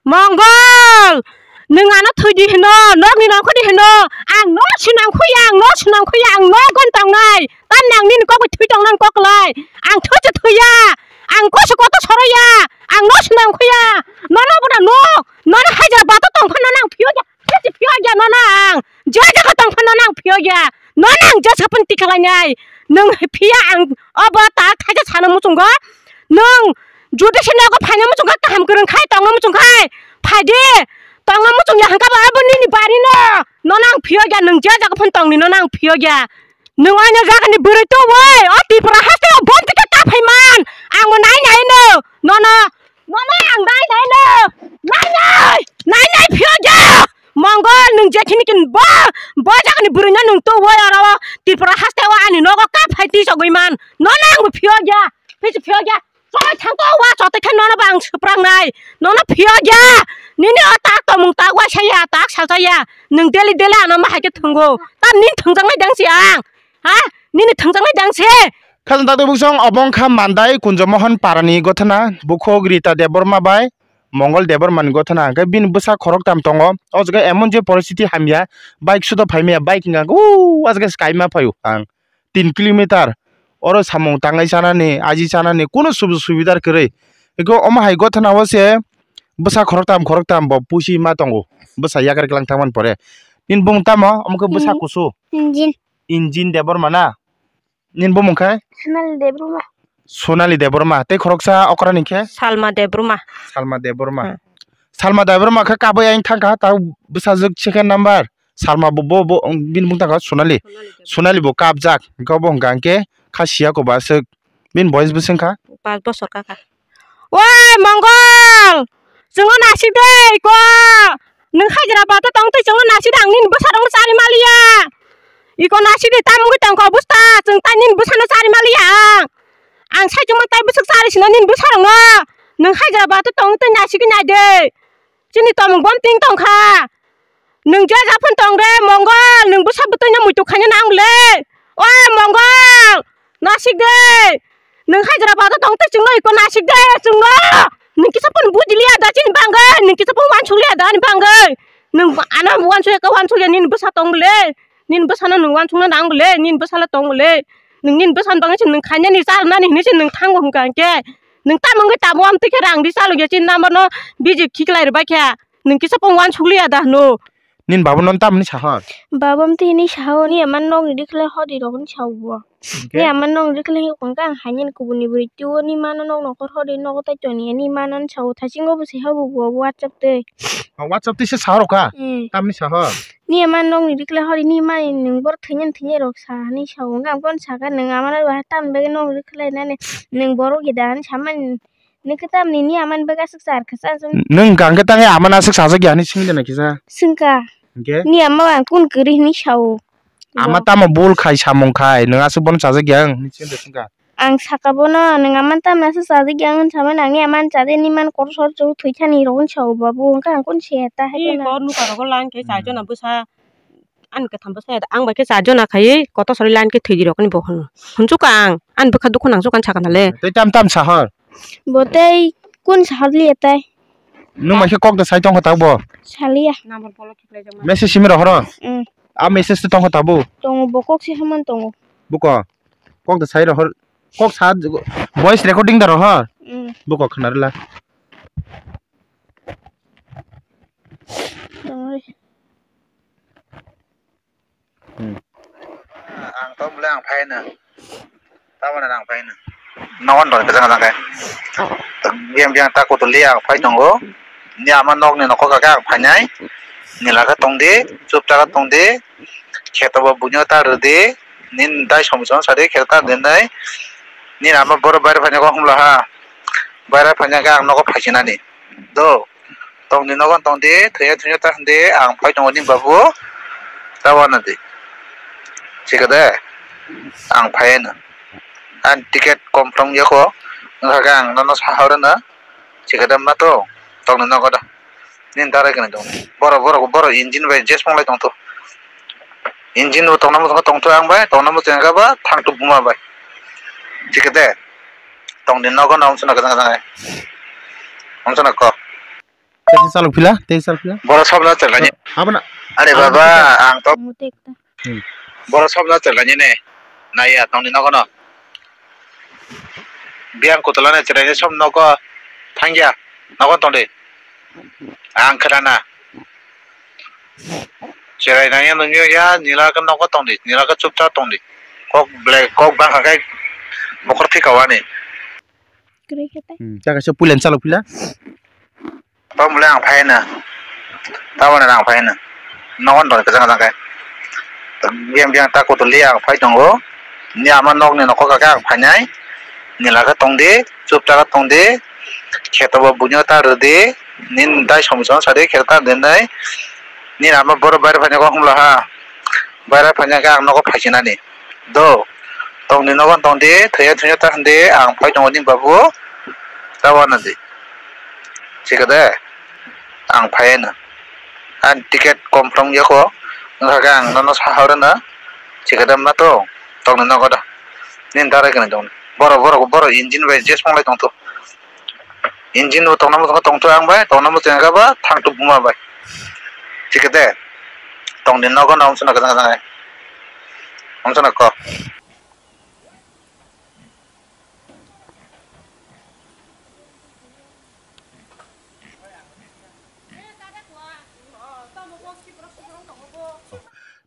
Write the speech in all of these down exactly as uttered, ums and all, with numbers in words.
Mongol, nwng ano thwi di hino, nokni nongkhor di hino, ang no swnam khuya, ang no swnam khuya, ang nogo tongnai, tamni ang nini kok bai thwi tongnani kok lai, ang thwi se thwiya, ang koso koto soroya, ang no swnam khuya, nono bwna no, nono hajra bato tong phano nang phiyo ya, phiyo ya nono ang, je jaga tong phano nang phiyo ya, nono ang je sapun tikhlainai, nwng phiya ang obo ta thaja sana muchungo, nwng Jodi se nogo phaina muchung kha kaham kwrwng khai tongna muchung khai phai di. Tongna muchung ya hwnkha ba abo nini bari no. Nono ang phiyo ya nwng je jaga phano tongni nono ang phiyo ya. Nwng aino jaga ni bwrwi to oi o Tripura haste o bom tike ta phai man. Ang bo nai nai no. Nono nono ang nai nai no. Nai nai nai nai phiyo ya. Mongol nwng je khini kin bo bo jaga ni bwrwi no nwng to oi oro Tripura haste o ani nogo ka phai ti sogwi man. Nono ang bo phiyo ya. Phiyo phiyo ya. Choi thang to wa chotoi khe nono bo ang swprangnai. Nono phiyo ya. Nini o tak tongmung tak wa saya tak sajaya. Nwng daily daily ano ma hai khe thwngo. Ta nini thwngjaknai dang si ang. Ha? Nini thwngjaknai dang si. Khajang tak twi buksong obo wngkha Mandai Kunjo Mohon Parani gothana. Bukhuk Rita Debbarma bai Mongol Debbarma ni gothana. Hwnkhe bini bwsa khoroktham tongo. O jaga emon je poristiti hamya. Bike sudo phaimaya. Bike hwnka khe, "Ooh, o jaga se kaima phaio ang." Tin kilometer, oro samung tangai chanani, aji chanani, kunu subu subidar kwrwi. Eko omo hai gothanao se bwsa khoroktham, khoroktham bo pusi ma tongo. Bwsa yakarwi kwlang thangmani pore. Nini bumung tamo? Omo khe bwsa kusu. Injin. Injin Debbarma na? Nini bumung khe? Sonali Debbarma. Sonali Debbarma. Tei khoroksa okrani khe? Salma Debbarma. Salma Debbarma. Hmm. Salma Debbarma khe kabui ayang thangkha, ta bwsajwk second number. Salma bo, bo, bo, bini bumung tangkha Sonali. Sonali Debbarma. Sonali bo kapjak. Hwnkhe obo hwnkha hwnkhe kha siya kobo aswk. Bini boyes bwswk wngkha? Pas bosor kaka. Oi Mongol! Chwngno nasik de iko. Nwng hajra bato tong twi chwngno nasik de ang nini bwsarokno chari maliya. Iko nasik de tamungwi tongkha busta chwng tai nini bwsano chari maliya ang. Ang saichung man tai bwswk chari sino nini bwsarokno. Nwng hajra bato tong twi nasikwi nai de. Chini tomung bom ting tong kha. Nwng je ja phano tong re, Mongol, nwng bwsa bwtwi no muitu khaina nang le. O Mongol, nasik de. Nwng hajra bato tong tei chwngno iko nasik de, chwngno. Nwng kisa phano buji liya da chini bangwi, nwng kisa phano uansuk liya da ani bangwi. Nwng ano uansuk ya, uansuk ya, nini bwsa tong le. Nini bwsano nwng uansukna nang bole, nini bwsalo tong bole. Nwng nini bwsani bagwi se nwng khainani, charwnani hinwi se nwng thango hwnkha hwnkhe. Nwng tamo wngwi tamo amtwi khe rang di chalokya chini number no busy khiklai rwbaikha. Nwng kisa phone uansuk liya da hwno. Nini baba no tamni saha? Baba amtwi hinwi saha, ni ama nokni rikhle hodi rokni sao bo. Hwnkhe? Ni ama nokni rikhle hwnkha ang hainani kubuni bwrwi twiwi ni mano nok nokhor hodi nogo tai toni ni mano ni sao thasingo bo se habo bo WhatsApp twi. O WhatsApp twi se saha rokha? Hmm. Tamni saha? Ni ama nokni rikhle hori ni mani nwng bor thwinani thwinai rok sa hinwi sa o. Wngkha ang bono sakha nwng ama no bahai tamni bagwi nokni rikhle nani nwng borok gida hinwi samani. Nwng khe tamni ni ama ni bagwi aswk sa rwkha sa. Nwng hwnkha hwnkhe tangwi ama no aswk sajak ya hinwi swngwi de na kisa? Swngkha. Hwnkhe? Ni ama ang kunu kwrwi hinwi sa o. Ama tamo bul khai samung khai nwng aswk bono sajak ya hinwi swngwi de swngkha. Ang saka bono, nwng ama tamni aswk chajak ya wng samani, ang ni ama ni chajak ni man kotor sor chuk thwi thani rok wng sao babu, wngkha ang kunu se ta hai. Ih, kheno. Kor nokha rogo line khe char jona bwsa, ani kwtham bwsa ya, ang bai khe char jona khaiwi kotor sori line khe thwi di rok ani bo hwnwi. Hwnchuk ang, ani bwkha dukhu nangchuk ang sakha nale. Tei tam tam sahor. Bo tei kun sahor liya tai. Nwng bai khe kok da sai tongkha ta bo. Saliya. Number block khe khlai jak ma. Message simi rohoro. Mm. A message tongkha ta bo. Tongo bo kok se haman tongo. Buko. Kok da sai rohor. Kok sa voice recording da rohor. Mm. Buko khna rwla. Tongo. Hmm. Ang to bole ang phaino. Tamoni ang phaino. Nogon doi kajang kajang khe. Gem gem ta kutuli ang phai tongo. Ni ama nokni nokho kake ang phainai. Nila khe tongdi, chupta khe tongdi. Kheto bo buino ta rwdi. Nin dai som som sadi kheto ta rwdi nai. Ni ama boro baire phainai kok humla ha. Baire phainai khe ang nogo phaisinani. Do. Tongdi nogo tongdi, thwiya thwiya ta hwndi, ang phai tongo ni babu. Ta wanadi. Chikade. Ang phai no. Ang ticket kom tong yako. Wngkha khe ang nono sahoro no. Chikade ma to. Tongdi nogo da. Nin darai kani tong. Boro boro boro engine bai jes ponglai tong to. Engine bo tongna mo tong to ang bai, tongna mo tong ba thang to buma bai. Chikade. Tongdi nogo na umsuna kajang kajang ai. Umsuna ko. Tei salok phila, tei salok phila. Boro sobno chwrwngani. Abona. Are baba, ang to. Mutek ta. Hmm. Boro sobno chwrwngani ne. Naiya tongni nogono. Biyang kutulani chwraini sob nogo thangya. Nogo tongdi. Ang khwnana. Cherai nangya nungya ya nila ka nogo tongdi, nila ka chupcha tongdi. Kok ble-, kok bangkha khe bokhor thika wani. Kwrwi khe tei. Hmm, ta kaisa puilan chalok phila. Tamo le ang phaina. Tamo le ang phaina. Nogo tongdi kwchang kwchang khe. Biyang biyang ta kutuli ang phai tongo. Ni ama nokni nokho kha khe ang phainai. Nila khe tongdi, chupcha khe tongdi. Kheto bo buino ta rwdi. Nini dai somosa sadi khe ta dinai. Nini ama borok baire phaina kok humla ha. Baire phaina khe ang nogo phaisinani. Do. Tongdi nogo tongdi, thwiya thwiya ta hwndi, ang phai tongo ni babu. Ta wana di. Chikade. Ang phai na. Ang ticket confirm yako. Wngkha khe ang nono sahorna. Chikade ma to. Tongdi nogo da. Nini dare kani tongdi. Borok, borok, borok engine bai jes ponglai tongto. Engine bo tongna muchungo tongthok ang bai, tongna muchungo ba thangthok buma bai. Chikade. Tongdi nogo no wngsuno kwchang kwchang ai. Wngsuno kok.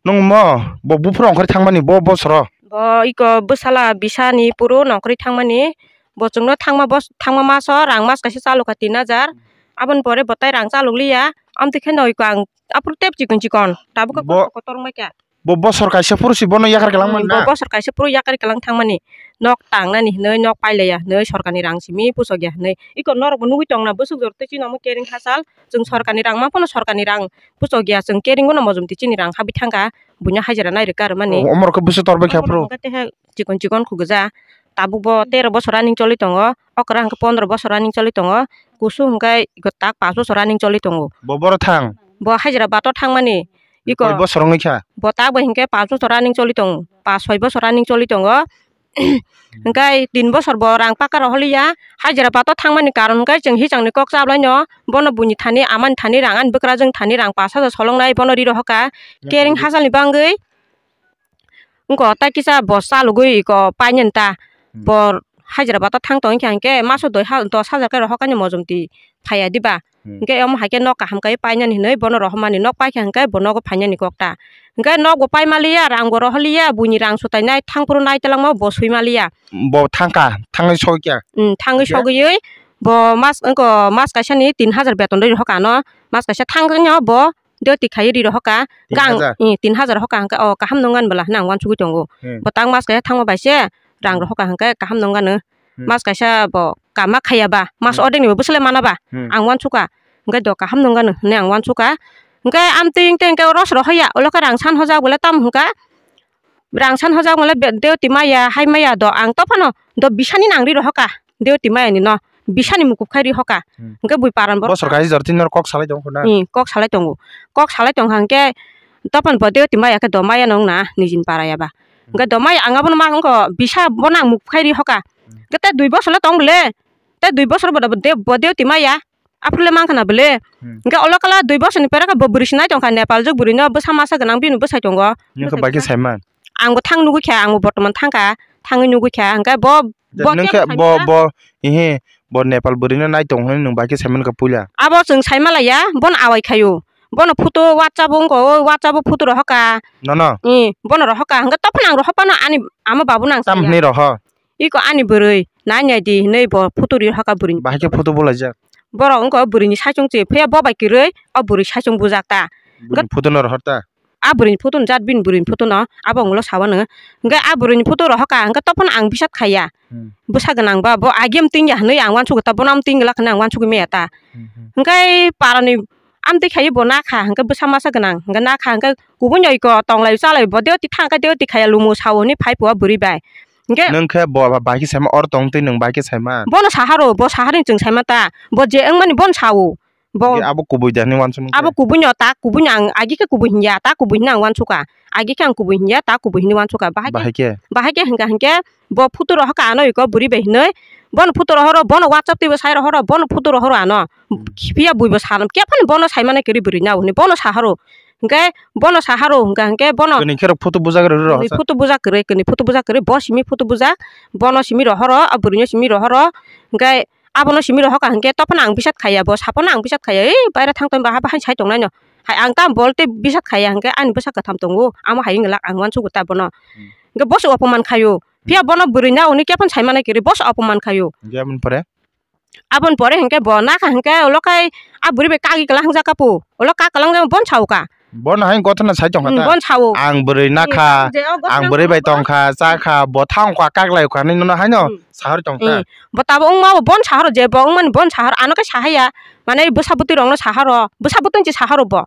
Nwng mo bo buphuru ongkhorwi thangmani bo bosoro? Bo iko bwsala bisani phuru nongkhorwi thangmani. Bo chwngno thangma bos-, thangma maso rang mas kaisa chalokha tin hajar. Aboni pore bo tai rang chalokliya. Amtwi kheno iko ang aphuru tep chikon chikon. Tabuk bo kotor wngbaikha. Bo bosor kaisa phuru si bono yakar kwlangmani na? Bo bosor kaisa phuru yakar kwlang thangmani. Nok tangnani hinwi, nok pailaiya hinwi, sorkarni rang simi puchokya hinwi. Iko norokbo nugwi tongna bwswk jora tei chini omo kering hachal. Chwng sorkarni rang ma phano sorkarni rang puchokya, chwng kering bono mojom twi chini rang habwi thangkha. Buino hajira nai rwkha rwmani. O, omorokhe bwswk torbai kha phuru? Omorokhe teha chikon chikon khugwja. Tabuk bo tero bosor running choli tongo. Okra hwnkhe pondro bosor running choli tongo. Kusu hwnkhe iko tak pash bosor running choli tongo. Bo boro thang? Bo Hyderabad o thangmani. Iko koi bosor wngwi kha? Bo tak bai hwnkhe pash bosor running choli tongo. Pash soi bosor running choli tongo. Hwnkhe tin bosor bo rang paka rohorliya. Hyderabad o thangmani karon hwnkhe chwng hichangni kok chablaino. Bono buini thani, amani thani rang, ani bwkrajwng thani rang pash hajar solongnai bono ri rohorkha. Kering hachalni bangwi. Wngkha o tai kisa bo chalogwi iko painani ta. Hmm. Bo Hyderabad o thang tong wngkha hwnkhe maso doi ha-, dos hajar khe rohorkha ni mojom twi phaiya diba? Hmm. Hwnkhe omo hai khe nok kaham kai painani hinwi bono rohormani, nok paikha hwnkhe bo nogo phainani kok ta. Hwnkhe nokbo pai maliya, rangbo rohorliya, buini rang swtainai thangphuru nai twlangma bo swi maliya. Bo thangkha, thangwi sokya. Hmm, thangwi sogwi bo mas wngkha, mas kaisani tin hajar beton rwi rohorkha ano, mas kaisa thangkhe no bo Deo twi khaiwi ri rohorkha. Tin hajar? Hwnkhe ang, eh, tin hajar rohorkha hwnkhe, o, kaham nongani bwla hwnwi ang uansugwi tongo. Hmm. Bo tak mas kaisa thangma bai se rang rohorkha hwnkhe kaham nongano. Hmm. Mas kaisa bo kama khaiya ba, mas ordek ni bo bwswlai mana ba, hmm, ang uansukha. Hwnkhe do kaham nongano hwnwi ang uansukha. Hwnkhe amtwi tei hwnkhe oro se rohorya, olo khe rang san hojak bwle tamo hwnkha. Rang san hojak mole be-, deo twi maya, hai maya do ang to phano do bisani nang ri rohorkha. Deo twi maya ni no bisani mukup khai ri rohorkha. Hmm. Hwnkhe bui paran borok. Bosor kaisa jor tin nor kok salai tong khuna. Hmm, kok salai tongo. Kok salai tong kha hwnkhe to phano bo deo twi maya khe do maya no wngna nijin para ya ba. Hmm. Hwnkhe do maya ang abono ma wngkha bisa bono ang mukup khai ri rohorkha. Hmm. Hwnkhe tei dui bosor le tong bole. Tei dui bosor bo do de-, bo deo twi maya. Aphuru le mankha na bwle. Hmm. Hwnkhe olo kala dui bosor ni pore khe bo bwrwi se nai tongkha, Nepal jwk bwrwi no bwsa masa gwnang bini bwsai tongo. Nokhe bai khe saiman? Ang bo thang nugwi kha, ang bo bortoman thangkha, thangwi nugwi kha, hwnkhe bo, bo nwng khe bo, bo, ihi, bo Nepal bwrwi no nai tong hwnwi nwng bai khe saiman kha puila? Abo chwng sai malaya, bono awai khaio. Bono photo WhatsApp o wngkha, o WhatsApp o photo rohorkha. Nono? Ih, bono rohorkha, hwnkhe to phano ang rohor phano ani ama babu nang. Tam hwnwi rohor? Iko ani bwrwi, nai nai di hinwi bo photo ri rohorkha bwrwini. Bahai khe photo bolaijak? Borok wngkha o bwrwini saichung chi, phiya bo bai kwrwi o bwrwi saichung bujak ta. Bwrwini photo no rohor ta? A bwrwini photo no jat bini bwrwini photo no abo wnglo sawano. Hwnkhe a bwrwini photo rohorkha hwnkhe to phano ang bisat khaiya. Hmm. Bwsa gwnang ba bo agiyam tingya hinwi ang uansukha ta, bono am tingla hinwi ang uansugwi maya ta. Hmm, hmm. Hwnkhe parani amtwi khaiwi bo nakha hwnkhe bwsa masa gwnang hwnkhe nakha hwnkhe kubun jai ko tonglai chalai bo deo twi thangkhe deo twi khaiya lumo sao hinwi phai phuwa bwrwi bai. Hwnkhe nwng khe bo ba-, bai khe saima oro tong twi nwng bai khe saima. Bono saharo, bo saharni chwng saima ta. Bo je wngmani bono sao. Bo Abo kubui da hinwi wansuk nung abo khe? Kubui no ta kubui no ang agi khe kubui hinya ta kubui hinwi ang wansuk kha. Agi khe ang kubui hinya ta kubui hinwi wansuk kha. Bahai khe Bahai khe? Bahai khe hingka hingke bo photo rohor kha ano iko bwrwi bai hinwi. Bono photo rohoro bono WhatsApp twibo sai rohoro bono photo rohoro ano. Hmm. Phiya buibo salam khe phano bono sai mano kiri bwrwi na hinwi bono sahoro. Hingke bono saharo hingka hingke bono Kwnwi khe rok photo bujak rw rw Kwnwi sa? Photo bujak kwrwi, kwnwi photo bujak kwrwi, bo simi photo bujak, bono simi rohoro, a bwrwino simi rohoro, hingke abono simi rohor ka hingke tophano ang bisat khaiya, bo sapono ang bisat khaiya, ei baira thang tong ba haba hai sai tongnai no. Hai ang ta bol tei bisat khaiya hingke ani bwsa kwtham tongo, amo hai wngla ang uansugo ta bono. Hmm. Hingke boso opoman khaio, phiya bono bwrwi na hwnwi khe phano sai mano kwrwi, boso opoman khaio. Hingke aboni pore? Aboni pore hingke bo nakha hingke ulo khai a bwrwi bai kagwi kwlai hwngjak kha pu. Ulo kak kwlai hwngjak bon sao ka. Bono hai gotna sai tong kha Hmm, ta? Bon sao. Ang bwrwi nakha, Je o gotna ang bwrwi bai tong kha, cha kha, bo thang kha, kak lai kha, nini no hai no Hmm. sahor tong ta? Hmm. Bo tabo wngma bo bon sahor je bo wngmani bon sahor ano khe sahaya. Mane bwsa bwtwi rok no sahoro, bwsa bwtwi se sahoro bo.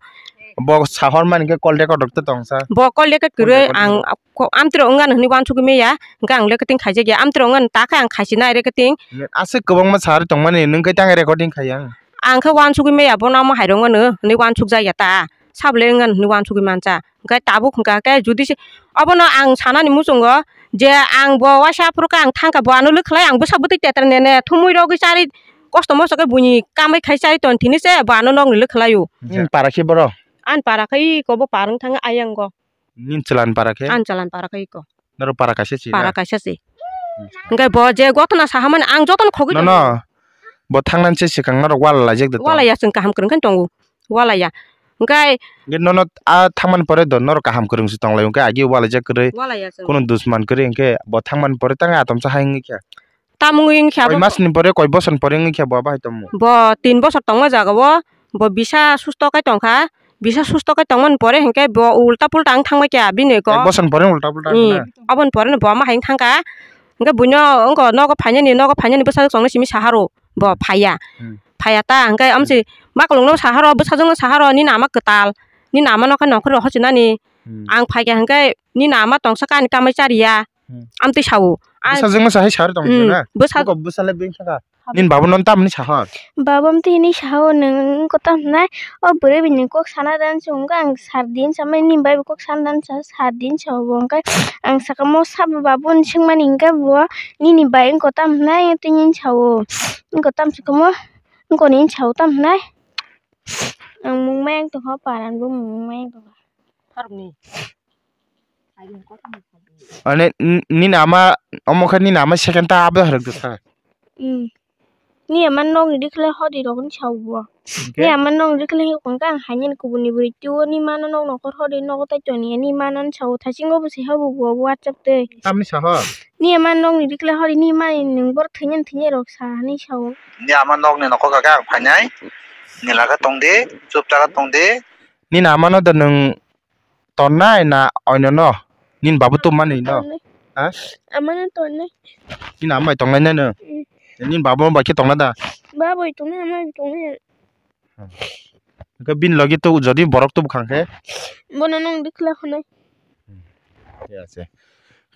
Bo sahor mani khe call record rok te tong sa? Bo call record kwrwi Call record ang rok. Ko-, amtwrok wngya hinwi uansugwi maya, hwnkhe ang leketing khaijakya, amtwrok wngya ta khe ang khaisinai leketing. Aswk kwbangma sari tongmani, nwng khe tang recording khai ang. Ang khe uansugwi maya, bono omo hairok wngya hinwi uansukjakya ta, sabole wngya hinwi uansugwi mansa, hwnkhe tabuk hwnkha khe jodi se, obono ang sanani muchungo je ang bo uaisa aphuru khe ang thangkha, bo ano lwkhalai ang bwsa bwtwi tetra nene thumui rogwi chari kosto mosto khe buini kamai khai chari ton thini se bo ano nokni lwkhalaio. Nini para khe boro? Ani para khe iko bo par wng thangwi ayang go. Nini chwla ni para khe? Ani chwla ni para khe iko. Norok para kaisa se na? Para kaisa se. Hmm. Hwnkhe bo je gotna sahamani ang jotono khogwi tongo. Nono bo thangnani se swkang norok wala laijak de to? Walaiya, chwng kaham kwrwng khe tongo. Walaiya. Hwnkhe Hwnkhe nono a thangmani pore do norok kaham kwrwng se tong lai hwnkhe agi walaijak kwrwi. Walaiya chwng. Kunu dusman kwrwi hwnkhe bo thangmani pore tang atomsa hai wngwi khe. Tamung wngwi khe abo. Koi mas ni pore, koi bosor ni pore wngwi khe bo bahai tongmo? Bo tin bosor tongma jaga o, bo bisa susto khe tongkha, bisa susto khe tongmani pore hinkhe bo ulta pulta wng thangbai kha bini ko. Ek bosor ni pore ulta pulta wng Hmm, thangna? Aboni pore no bo ma hai wng thangkha. Hinkhe buino wngko nogo phainani, nogo phainani bwsajwk chongno simi saharo bo phaiya. Hmm. Phaiya ta hinkhe amsi makolokno saharo, bwsajwkno saharo, nini ama kwtal, nini ama no khe nongkhor rw hochinani. Hmm. Ang phaikha hinkhe nini ama tongsa kani kamai chariya. Hmm. Amtwi sao. Ang Bwsajwkno sahai sar tong Hmm, na? Bwsa- Buko bwsale bini saka. Nini babo no tamni sahor? Babo amtwi hini sao nwng wngko tam hwnai. O bwrwi bini kok sana dan se wngkha ang sar din samani nini bai bo kok sana dan sa sar din sao bo wngkha. Ang saka mo sabo babo ni swngmani hwnkhe bo nini bai wngko tam hwnai twi nini sao. Wngko tam se komo wngko nini sao tam hwnai. Ang mung mayang tongkha paran bo mung mayang tongkha. Harokni. Ani n-, nini ama omo khe nini ama second ta abo hai rwk sa. Hmm. Ni ama nokni dikhle hodi rokni sao bo. Hwnkhe? Ni ama nokni dikhle hwnkha ang haini kubuni bwrwi twiwi ni mano nok nokor hodi nogo tai toni ni mano ni sao thasingo bo se habo bo WhatsApp tei. Tamni saho? Ni ama nokni dikhle hodi ni mani nwng bor thwinani thwinai rok sa hinwi sao. Ni ama nokni nokor kaka ang phainai. Nila khe tongdi, chupcha khe tongdi. Nini amano da nwng tonnai na oino no? Nini babu tongmani no? Tonnai. Ha? Amano tonnai. Nini ama bai tongnai na nwng? Mm. Nini babu bai khe tongna da? Babu bai tongnai, ama bai tongnai. Hwnkhe bini logi to jodi borok tubukha khe? Bono nwng dikla hwnwi. Ya se.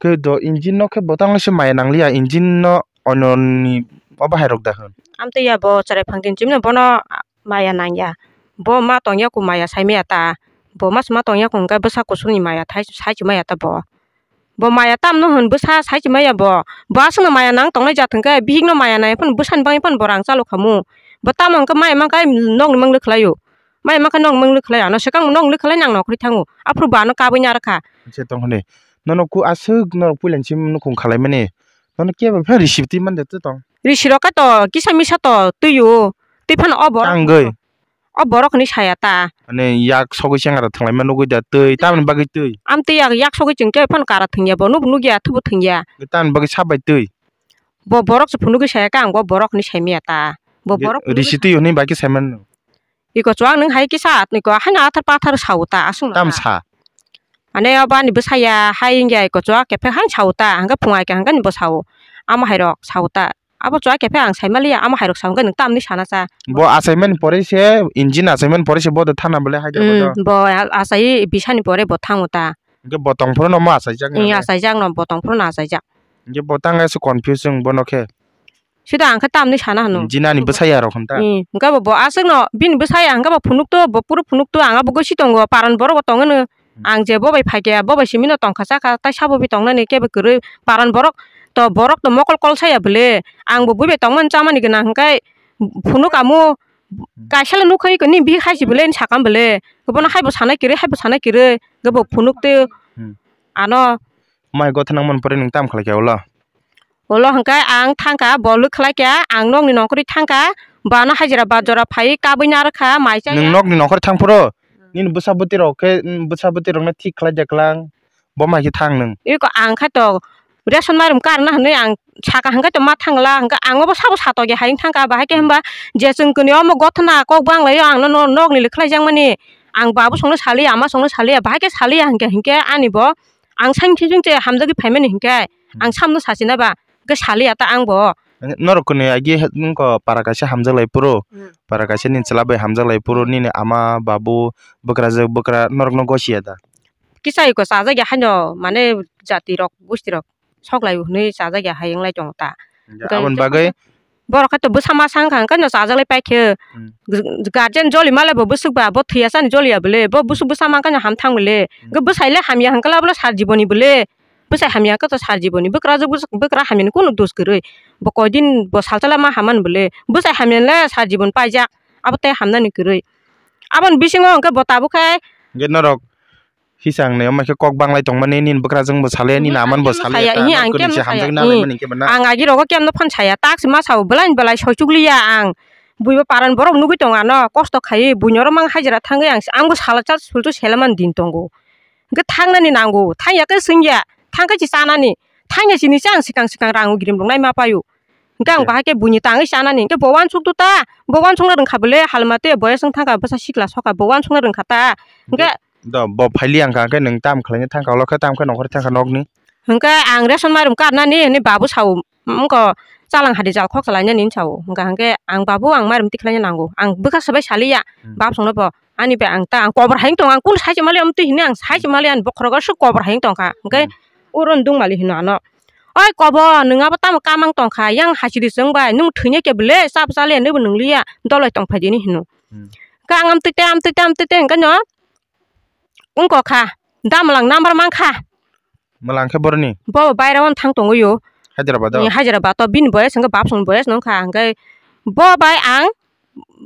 Khe do engine no khe botang se maya nangliya, engine no oino ni obo hai rok da hwn. Amtwi ya bo chwrai phang din chimno bono maya nangya. Bo ma tongya ku maya saimaya ta. Bo ma sima tongya ku hwnkhe bwsa kusurni maya thai saichimaya ta bo. Bo maya tamno hwn bwsa saichimaya bo. Bo aswkno maya nang tongnai jat hwnkhe bihikno maya nai phano bwsani bagwi phano bo rang chalok khamu. Bo tamo hwnkhe maya mankha nokni mang lwkhlaio. Maya mankha nokni mang lwkhlai ano swkang nokni lwkhlai nang nokri thango. Aphuru bo ano kabui narwkha. Se tong hwnwi. Nono ku aswk norok puilani simi nukhung khalaimani. Nono kebo phano risi twi mande twi tong. Risi rok khe to kisa misa to twio. Twi phano o borok. Tangwi. O borok hinwi saya ta. Ani yak sogwi chengra thwnglaima nugwi da twi, tamoni bagwi twi? Amtwi yak, yak sogwi chwng tei phano kara thwngya bo, nubo nugya, thubo thwngya. Tamoni bagwi sabai twi? Bo borok se phunugwi saya khe ang bo borok hinwi saimaya ta. Bo borok phunugwi risi twi hwnwi bai khe saimano. Iko chuwak nwng hai kisa, iko haino athar pathar sao ta, aswk no ta. Tam sa? Ane o bani bwsaya hai wngya iko chuwak kephek haino sao ta, hwnkhe phungai khe hwnkhe ni bo sao. Amo hai rok sao ta. Abo chuwak kephek ang sai maliya, amo hai rok sao hwnkhe nwng tamni sana cha. Bo achaimani pore se, engine achaimani pore se bo do thana bole hai da bo do. Hmm, bo a-, achai bisani pore bo thango ta. Hwnkhe bo tong phuru no mo achaijak na? Hmm, achaijak no, bo tong phuru no achaijak. Hwnkhe bo tang se confuse wng bono khe. Phido ang khe tamni sana hano. Jinani bwsaya rok hwn ta? Hmm, hwnkhe bo, bo aswkno bini bwsaya hwnkhe bo phunukto, bo phuru phunukto, ang abo gosi tongo, paran borok bo tongwno. Hmm. Ang je bo bai phaikhe, bo bai simino tongkha sakha, tai sabo bi tongnani kebo kwrwi, paran borok to, borok to mokol kol saya bwle. Ang bo bui bai tongmani chamani gwnang hwnkhe phunuk amo, hmm, kaisa le nukha iko ni bihik hai si bwle, ni sakam bwle. Bono hai bo sanai kwrwi, hai bo sanai kwrwi, hwnkhe bo phunukto. Hmm. Ano. Mai gotha nangmani pore nwng tam khlai khe ulo? Ulo hwnkhe ang thangkha, bo lwk khlai kha, ang nokni nongkhorwi thangkha, bo ano hajira bat jora phaiwi kabui narwkha, mai chaya. Nwng nokni nongkhorwi thang phuru nini bwsa bwtwi rok khe, bwsa bwtwi rokno thik khlai de klang, bo mai khe thang nwng. Eko ang khe to ration mairum karna hwnwi ang saka hwnkhe to ma thangla, hwnkhe ang obo sabo satokya hai wng thangkha, bahai khe hwnba je chwng kwnwi omo gothna kok banglaio, ang no nokni lwk khlaijakmani, ang babu songno saliya, ama songno saliya, bahai khe saliya hwnkhe, hwnkhe ani bo ang saimthingsing se hamjagwi phaimani hinkhe, hmm, ang samno sachina ba, hwnkhe saliya ta ang bo. Norok kwnwi agi he-, wngkha para kaisa hamjaklai phuru, hmm, para kaisa nini chwla bai hamjaklai phuru, hmm, nini ama, babu, bwkrajwk, bwkra norokno gosiya da? Kisa iko chajakya haino, mane jati rok, gusti rok sok lai hwnwi chajakya hai wnglai tongo ta. Hwnkhe aboni bagwi? Borok khe to bwsa masa wngkha, hwnkhe no chajaklai paikhe. Hmm. Guardian joli malai bo bwswk ba, bo thwiya chani joliya bwle, bo bwswk bwsa mankha no ham thang bwle. Hmm. Hwnkhe bwsai le hamya hwnkhe le abono sar jiboni bwle. Bwsai hamya hwnkhe to sar jiboni. Bwkrajwk bwswk, bwkra hamyani kunu dos kwrwi. Bo koidin bo salsala ma hamani bwle. Bwsai hamyani le sar jibon paijak. Abo tei hamnani kwrwi. Aboni bisingo hwnkhe bo tabuk khe. Hwnkhe norok Hisang ne, omo khe kok banglai tongmani, nini bwkrajwng bo salai, nini aman bo salai, saya, ta, ihi, ang kemno saya, hamjakna ihi. Laimani khe bana. Ang agi rogo kemno phan saya, tak se ma sao, belai belai soichukliya ang. Buibo paran borok nugui tongo ano, kosto khaiwi, buini oro mang hajira thangwi ang, ang bo sala chal sulchu selaman din tongo. Hwnkhe thangnani nango, thangya khe swngya, thangkhe se chanani, thangya sini se ang swkang swkang rang ugrim rok naima paio. Hwnkhe ang bahai khe buini tangwi chanani, hwnkhe bo uansuk tu ta, bo uansukna rwngkha bwle, halma tei boyes wng thangkha, bwsa sikla sokha, bo uansukna rwngkha ta. Hwnkhe do, bo phaili ang kha, hwnkhe nwng tam khlaina thangkha, ulo khe tam khe nongkhorwi thangkha nokni. Hwnkhe ang ration mairum karnani hwnwi babu sao, wngkha chalang hadi jal khok salainani sao. Hwnkha hwnkhe ang babu ang mairum tikhlaina nango. Ang bwkha swbai saliya, hmm, bab songno bo. Ani bai ang ta, ang kobor hai wng tong, ang kunu sai se mali amtwi hwnwi ang sai se mali ani bokhorogo aswk kobor hai wng tongkha. Hwnkhe, hmm, uro ndung mali hino ano. Oi kobo, nwng abo tamo kamang tongkha, yang hachidi chwng bai, nwng thwina khe bwle, chap chaliya, nwbo nwngliya, dolai tongphai dini hino. Hmm. Khe ang amtwi tei, amtwi tei, amtwi tei, hwnkhe no wngkha, damlang number mankha. Mwlang khe boroni? Bo baira on thang tongwi o. Hyderabad o? Ni Hyderabad o, bini boyes hwnkhe bab song boyes nong kha, hwnkhe bo bai ang,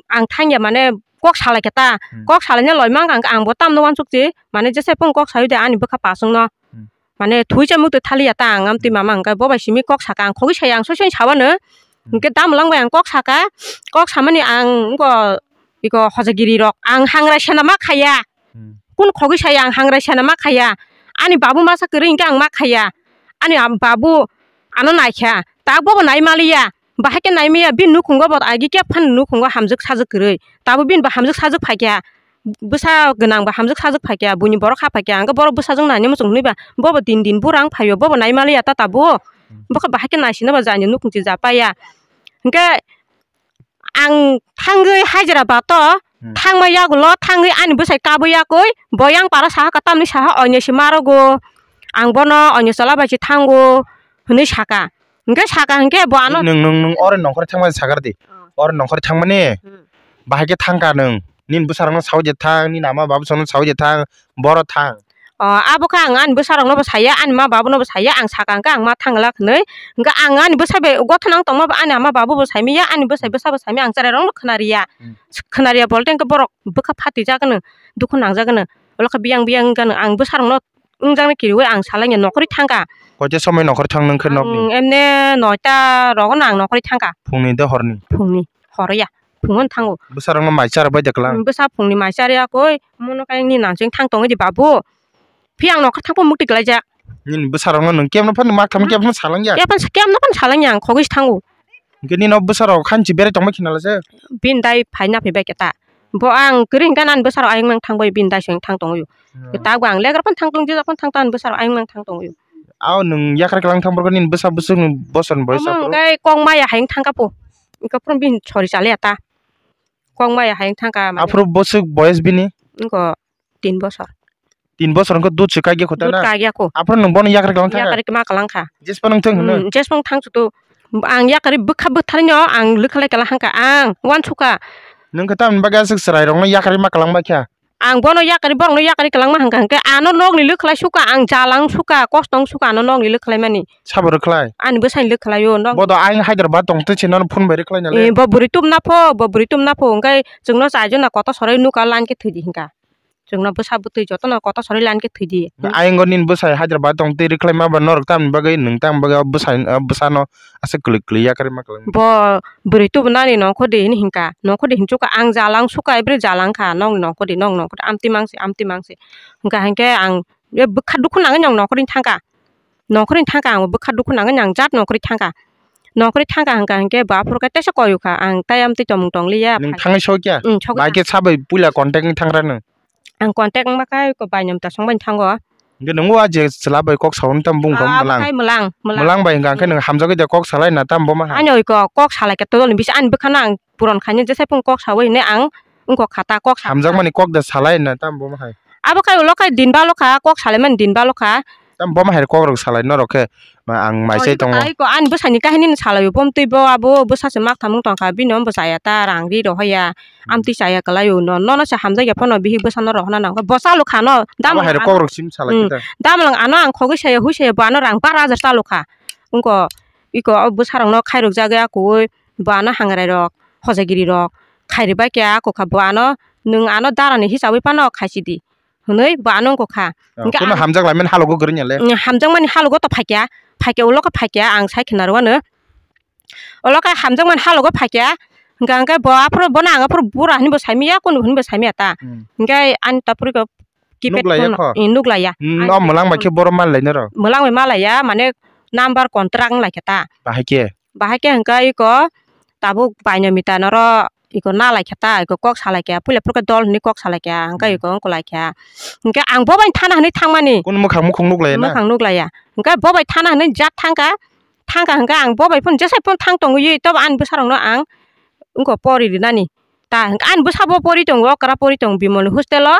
ang thangya mane kok salai khe ta, hmm, kok salaina loimang ang, ang bo tamno uansuk si, mane jesa phung kok sayo de ani bwkha pasung no. Hmm. Mane thwi chamuk twi thaliya ta ang amtwi mama hwnkhe bo bai simi kok saka ang khogwi saya ang soi soi sawano. Hmm. Hwnkhe damlang bai ang kok saka, kok samani ang wngkha iko hojagiri rok ang hangrai sena ma khaya. Hmm. Kun khogwi saya ang hangrai sena ma khaya. Ani babu masa kwrwi hwnkhe ang ma khaya. Ani am-, babu ano naikha. Tak bobo nai maliya. Bahai khe nai maya bini nukhungo bo agi khe phan nukhungo hamjwk sajwk kwrwi. Tabuk bini bo hamjwk sajwk phaikha. Bwsa gwnang ba hamjwk sajwk phaikha. Buini borok ha phaikha. Ang khe borok bwsajwk nani muchung hwnwi ba. Bobo din din burang phaio. Bobo nai maliya ta tabuk. Hmm. Bokhe bahai khe naisina ba jani nukhung chi ja paya. Hwnkhe ang thangwi Hyderabad o, hmm, thangma yagulo thangwi ani bwsai kabui yakui, bo yang para saha ka tamni saha oinesi marogo, ang bono oinesi tola bai se thango hwnwi saka. Hwnkhe saka hwnkhe bo ano nwng, nwng, nwng oro nongkhor thangmani sakar di. Oh. Oro nongkhor thangmani, hmm, bahai khe thangka nwng. Nini bwsarokno sawi je thang, nini ama babu songno sawi je thang, boro thang. O, abo khe ang ani bwsarokno bo saya, ani ma babuno bo saya, ang saka hwnkhe ang ma thangla hwnwi. Hwnkhe ang ani bwsa bai gotha nang tongma bai ani ama babu bo saimanya, ani bwsai bwsa bo saimanya, ang cherairokno khwnariya. Hmm. Khwnariya bolte hwnkhe borok bwkha phatijak hwno, dukhu nangjak hwno. Olokha biyang biyang wngkha hwno, ang bwsarokno wngjaknai kiriwi ang salaiya nokhorwi thangkha. Koita somoi nokhorwi thang nwng khe nokni? Ang emne noita rogono ang nokhorwi thangkha. Phungni de horni? Phungni, horo ya. Phungo thango. Bwsarokno mai charwk bai de klang? Bwsa phungni mai charya koi, mono kayangni nansing thang tongwi di babu. Phiya ang nokhor thangbo mukti klaijak. Nini bwsarokno nwng kemno phano mak thangma kemno salangya? Kemno phano salangya ang khogwi thango. Hwnkhe nini o bwsarok hanchi berai tongma khina lase? Bini dai phaina phaibai khe ta. Bo ang kwrwi hwnkhe nani bwsarok ayang mang thangbai bini dai se thang tongwi. Hmm. Tabuk ang legra phano thang tong, jesa phano thang tong, ani bwsarok ayang mang thang tongwi. Ao nwng yakra klang thang borok nini bwsa bwswkni bosor ni boyes aphuru? Omo hwnkhe kok maya hai wng thangkha po. Wngkha phano bini sori chaliya ta. Kok maya hai wng thangkha mane. Aphuru bwswk boyes bini? Wngkha tin bosor. Tin bosor wngkha dud se kagya kho ta na? Dud kagya kho. Aphuru nwng bono yakra klang thangkha? Yakra ma klang kha. Jespa nwng thang hwno? Hmm, jespa nwng thang chuto. Ang yakari bwkha bwtharino ang lwkhalai kala hangka ang uansukha. Nwng khe tamni bagwi aswk chwrairokno yakari ma kwlangbai kha? Ang bono yakari, borokno yakari kwlangma hangka hwnkhe ano nokni lwkhalai sukha, ang jalang sukha, kostong sukha ano nokni lwkhalaimani. Sabo rwkhlai? Ani bwsani lwkhalaio nok. Bodo ayang Hyderabad tong twi se nono phone bai rwkhlai nale. Eh, bo bwrwi tubna pho, bo bwrwi tubna pho hwnkhe chwngno chaijona koto sorwi nukha line khe thwidi hwnkha. Chwngno bwsa bwtwi jotono kotor sori line khe thwidi. Ayang o nini bwsai Hyderabad tong twi rwkhlai ma ba norok tamni bagwi nwng tamni bagwi o bwsai, o bwsano aswk kwlwi kwlwi yakarwi ma kwlwng. Bo bwrwi tubunani nongkhordi hini hinkha, nongkhordi hinsukkha ang jalang sukha, ebri jalang kha, nokni nongkhordi, nokni nongkhordi, amtwi mangsi, amtwi mangsi. Hinkha hinkhe ang bwkha dukhu nangwi nong nongkhordi thangkha, nongkhordi thangkha, ang bwkha dukhu nangwi ang jat nongkhordi thangkha. Nongkhordi thangkha hwnkha hinkhe bo aphuru khe teisa koyokha, ang tei amtwi tongmung tongliya. Nwng thangwi sokya? Bai khe sabai puila contact wng thangra nwng? Ang contact wngma khe ko bai nom ta song bai thango. Hingke nungo a je chwla bai kok sawi tamo bung kok mwlang. Mwlang, mwlang. Mwlang bai hingka hingke nwng hamjagwi de kok salai na tamo bo ma hai. Ani oi ko kok salai khe todol ni bisa ani bwkhano ang puron khainwi jesai phung kok sawi hinwi ang wngkok kha ta kok sa. Hamjakmani kok de salai na tamo bo ma hai. Abo khai ulo khai din balo kha kok salaimani din balo kha. Tamo bo ma hai kok rok salai norok khe. Ma ang mai chai tongo. Ai ko ani bwsani kahini ni salai bo twi bo abo bwsa se mak thamung tong kha bini bo chaya ta rang ri rohor ya. Amtwi chaya kwlai o no nono se hamjak ya phano bihik bwsa no rohor na nang kha bo chalo kha no dam. Abo hai rok kok rok sim salai khe ta. Dam lang ano ang khogwi saya hui saya bo ano rang bar hajar chalo kha. Wngko iko o bwsa rok no khai rok jak ya kuwi bo ano hangrai rok hojagiri rok khai ri bai khe ako kha bo ano nwng ano dara ni hisab wi phano khai si di. Hwnwi bo ano wngkha. Hingke hamjak laimani halogo kwrwngya le. Hamjakmani halogo to phaikya, phaikya ulo khe phaikya ang sai khna rwano. Ulo khe hamjakmani halogo phaikya, hingka hingke bo aphuru bono ang aphuru bura hinwi bo saimanya kunu hinwi bo saimanya ta. Hingke ani ta phuru khe keypad phone nuklaiya. No mwlang bai khe boro manlai noro. Mwlang bai malaiya mane number contract wnglaikha ta. Bahai khe? Bahai khe hingke iko tabuk baino mita noro iko nalaikha ta, iko kok salaikha, puila phuru khe dol hinwi kok salaikha, hingke iko wngkulaikha. Hingke ang bo bai thana hinwi thangmani. Kunu mwkhang mukhung nuklaiya na? Mwkhang nuklaiya. Hingke bo bai thana hinwi jat thangkha, thangkha hingke ang bo bai phone jesai phone thang tongwi tobo ani bwsarokno ang wngko pori rinani. Ta hingke ani bwsa bo pori tongo, okra pori tongo Bimolni hostel o.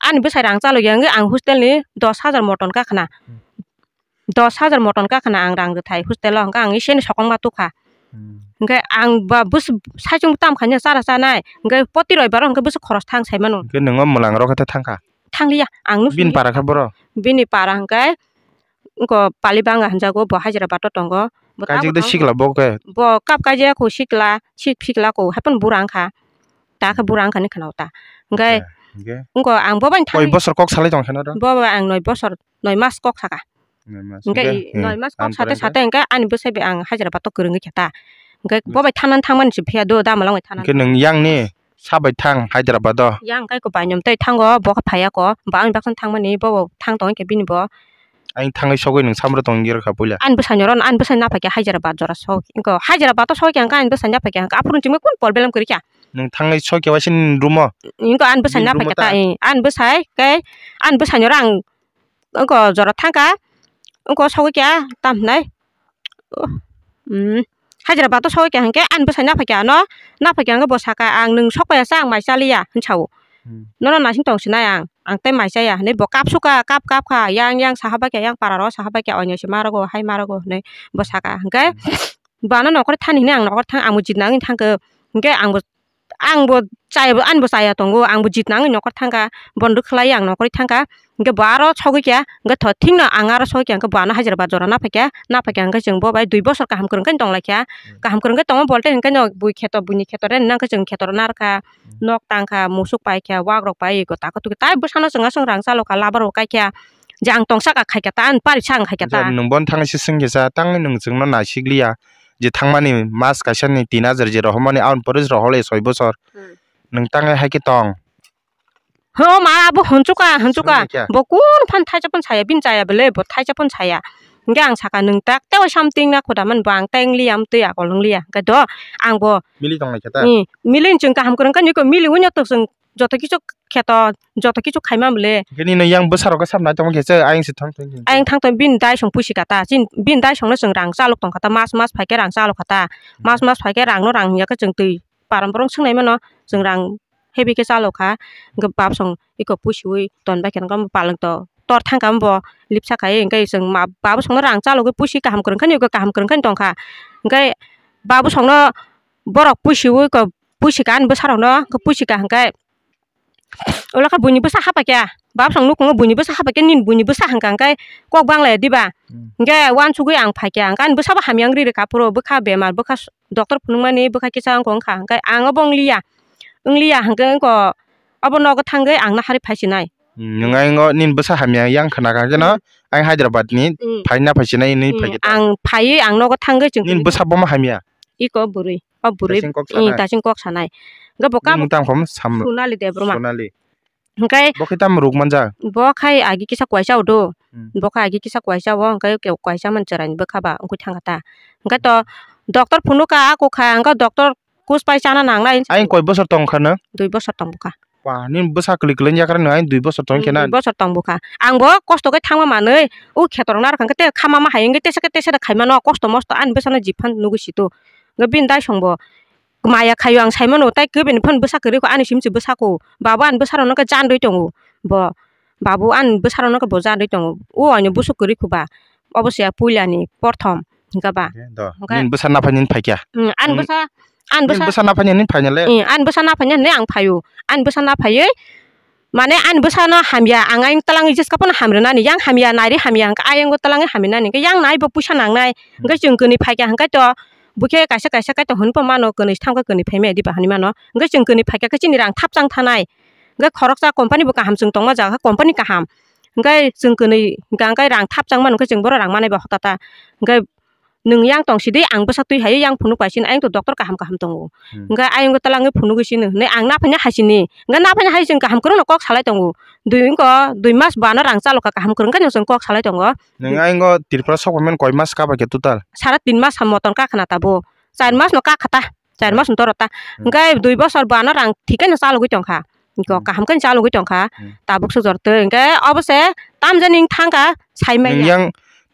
Ani bwsai rang chalokya hingke ang hostel ni dos hajar moton kakhna. Dos hajar moton kakhna ang rang rwthai hostel o, hwnkhe ang iseni sokong ma tukha. Hwnkhe ang ba bwswk saichung tam khaina chara chanai, hwnkhe poti roibaro hwnkhe bwswk khoros thang sai mano. Hwnkhe nwng o mwlang rok khe thangkha? Thangliya, ang nusu. Bini para khe boro? Bini para hwnkhe wngko Palibanga hwnjago, bo Hyderabad o tongo. Bo kaijak de sikla bo khe? Bo kap kaijak ko sikla, sik sikla ko, haphano bura wngkha. Ta khe bura wngkha ni khna o ta. Hwnkhe wngko ang bo bai thang. Koi bosor kok salai tong khe no do? Bo bai ang noi bosor, noi mas kok saka. Hingke noi mas kok sate sate hingke ani bwsai bai ang Hyderabad o kwrwngwi khe ta. Hingke bo bai thangnani thangmani se phiya do, dama langwi thangnani. Hingke nwng yang ni sa bai thang Hyderabad o? Yang kai ko bai nom tei thango, bo khe phaiya ko, ba ani baksa thangmani, bo bo thang tong khe bini bo. Ang thangwi sogwi nwng samro tong kha puila. Ani bwsai noro, ani bwsai naphai khe Hyderabad jora sok. Hingke Hyderabad o sok khe hingke ani bwsai naphai khe hingke aphuru chingma kun problem kwrwi kha. Nwng thangwi sok khe waisa ni room o? Hingke ani bwsai naphai khe ta, ani bwsai khe ani bwsai noro ang Wngko jora thangkha, wngko sogwi kha, tam hinai, Hyderabad o sogwi kha hinkhe ani bwsai naphai kha ano, naphai kha hwnkhe bo sakha, "Ang nwng sok paiya cha, ang mai chaliya," hinwi sao. Nono naising tong sinai ang, ang tei mai chaya hinwi bo kap sukha, kap kap kha, yang yang saha bai kha, yang para rok saha bai kha, oino se ma rogo, hai ma rogo hinwi bo sakha. Hinkhe bo ano nokol thani hinwi ang nokol thang, ang bo jit nangwi thangkhe, hinkhe ang bo Ang bo chaya, ani bo chaya tongo, ang bo jit nangwi nokol thangkha, bondo khlaiwi ang nokol thangkha, hinkhe bo aro sogwi kha, hinkhe tho thikno ang aro sogwi kha, hinkhe bo ano Hyderabad jora naphai kha, naphai kha hinkhe chwng bo bai dui bosor kaham kwrwng khe tong lai kha, kaham kwrwng khe tongo bolte hinkhe no bui kheto, buini kheto rw nang khe chwng kheto rw narwkha, nok tang kha, musuk pai kha, wak rok pai kha, tako tuki tai bwsano chwng aswk rang chalo kha, labar bo kai kha, je ang tongsa kha khai kha ta, ani pari sa ang khai kha ta. Nwng bono thangwi se swngkhe cha, tangwi nwng chwngno naisikliya. Je thangmani mas kaisa ni tin hajar je rohormani, aboni pore se rohorle soi bosor. Nwng tangwi hai khe tong. Ho ma, abo hunchuka, hunchuka. Bo kun phan thaisa phan saya, bini chaya bele, bo thaisa phan saya. Hinkhe ang saka, "Nwng tak tei something na khoda man bo ang tei wngliya, amtwi akol wngliya." Hinkhe do ang bo mili tong lai khe ta? Mili chwng kaham kwrwng khe niko mili wngya to chwng joto kichu kheto, joto kichu khaima bole. Hinkhe nini yang bwsarok khe sap nai tongma khe se ayang se thang thang. Ayang thang thang bini dai song puisi kha ta. Bini dai songno chwng rang chalok tong kha ta. Mas mas phai khe rang chalok kha ta. Mas mas phai khe rang no rang ya khe chwng twi param borong swngnai mano. Chwng rang heavy khe chalok kha. Hinkhe bap song iko puisiwi ton bai khe palwng to. tor thangkha bo lipsa khai, hwnkhe chwng ma-, babu songno rang chalogwi puisi kaham kwrwngkha ni, kaham kwrwngkha ni tongkha. Hwnkhe babu songno borok puisiui ko, puisi ka ani bwsarokno, puisi ka hwnkhe ulo khe buini bwsa haphaikha, babu song nukhungo buini bwsa haphaikha, nini buini bwsa hwnkha hwnkhe kok bangla ya diba? Hmm. Hwnkhe uansugwi ang phaikha, hwnkhe ani bwsabo hamya wngri rwkha, phuru bwkha bemar, bwkha s-, doctor phunukmani bwkha kisa wngkha, hwnkha hwnkhe ang obo wngliya, wngliya hwnkhe wngkha obo nogo thangwi ang naharwi phaisinai. Hmm, nwng aywngo nini bwsa hamya yang khna kha kheno, hmm, ayang Hyderabad ni, hmm, phaina phaisinai hinwi, hmm, phaikha ta. Ang phaiwi ang nogo thangwi chwng nini bwsa bomo hamya? Iko bwrwi, o bwrwi, tasing kok, hmm, sanai, tasing kok sanai. Hwnkhe bo kamo nini tamo kamo sam Sonali Debbarma. Sonali. Hwnkhe bo khe tamo rwk manja? Bo khai agi kisa kwaisa o do. Hmm. Bo khai agi kisa kwaisa o, hwnkhe ke-, kwaisa man chwraini bwkha ba wngwi thangkha ta. Hwnkhe to doctor phunukha, a kwkha, hwnkhe doctor kus pai chana nangnai. Ayang koi bosor tongkha no? Dui bosor tongkha. Wah, nini bwsa kwlwi kwlwi yakra no, ayang dui bosor tong khe na? Hmm, dui bosor tongkha. Ang bo kosto khe thangma manwi, o khetorok narwkha hwnkhe te khamama hai wngkhe tesa khe tesa da khaimano, kosto mosto ani bwsano jiphan nugwi sito. Hwnkhe bini dai songbo maya khaio ang saimano, tai kwbini phano bwsa kwrwi kho, ani simi se bwsa kho. Babu ani bwsarokno khe jan rwi tongo bo. Babu ani bwsarokno khe bo jan rwi tongo. O ani bwswk kwrwi kho ba. Obo se ya puilani porthom hwnkha ba. Hwnkhe do. Hwnkhe nini bwsa naphai nini phaikha? Hmm, ani bwsa, ani bwsa, nini bwsa naphai nini phaina le? Hmm, ani bwsa naphai nini ang phaio. Ani bwsa naphaiwi Mane ani bwsano hamya, ang ayang twlang jeska phano hamrwnani, yang hamya, nairi hamya, hwnkhe ayang bo twlangwi hamya nani, hwnkhe yang nai bo puisa nangnai, hwnkhe chwng kwnwi phaikha, hwnkhe to bukhe kaisa kaisa kaitor hwnwi mano, kwnwi thangkhe kwnwi phaimaya diba hwnwi mano, hwnkhe chwng kwnwi phaikha khe chini rang thapchang thanai, hwnkhe khoroksa company bo kaham chwng tongma jaga khe company kaham, hwnkhe chwng kwnwi hwnkhe rang thapchang mano, hwnkhe chwng bohrok rang manai ba hotata, hwnkhe Nwng yang tong sidi, ang bwsa twi hai yang phunuk pai sini, ayang to doctor kaham kaham tongo. Hmm. Hwnkhe ayang twlangwi phunugwi sini hwnwi ang naphanya hai sini. Hwnkhe naphanya hai sini kaham kwrwngno kok salai tongo. Dui wngko, dui mas bwano rang chalokha kaham kwrwng khe nwng chwng kok salai tongo. Nwng ayang o Tripura sok phaimani koi mas ka bai khe total? Sara tin mas ha motom ka khna tabuk. Char mas no ka kha ta. Char mas no toro ta. Hmm. Hwnkhe dui bosor bwano rang thik khe no chalogwi tongkha. Iko hmm kaham khe chalogwi tongkha. Hmm. Tabuk se jor twi hwnkhe obo se tamjani thangkha saimanya. Nwng yang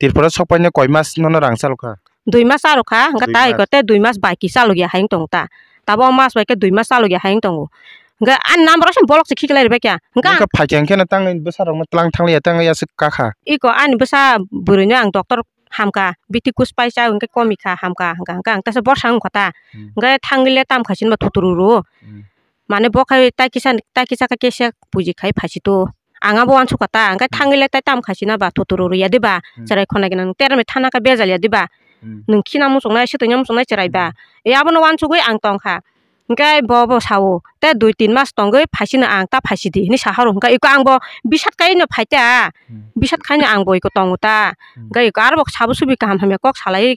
Tripura sok paina koi mas nono rang chalokha? Dui mas chalokha, hwnkhe dui ta mas. Iko te dui mas bai ki chalogya hai wng tongo ta. Tabo o mas bai khe dui mas chalogya hai wng tongo. Hwnkhe ani number o se bolok se khiklai rwbaikha. Hwnkhe ang phaikha hwnkhe no tangwi bwsarokno twlang thangliya tangwi aswk kakha. Iko ani bwsa bwrwino ang doctor hamkha, bithi kus paisa hwnkhe komikha hamkha hwnkha hwnkhe ang teisa borsa wngkha ta. Hmm. Hwnkhe thangwi le tamkha sini ba thutururu. Hmm. Mane bo khai tai kisa, tai kisa khe kesa puji khai phaisito. Ang abo uansukha ta, hwnkhe hmm thangwi le tai tamkha sina ba thutururu ya diba? Hmm. Chwrai khona gwnang terme thana khe bejal ya diba? Hmm. Nwng khina muchungnai, swtwngya muchungnai chwrai ba? Hmm. E abono uansugwi ang tongkha. Hwnkhe bo, bo sao, "Te dui tin mas tongwi phaisino ang ta phaisidi," hinwi sahoro. Hwnkhe iko ang bo bisat kaino phaita, hmm, bisat kaino ang bo iko tongo ta. Hmm. Hwnkhe iko aro bo sabo subi kaham hamya kok salai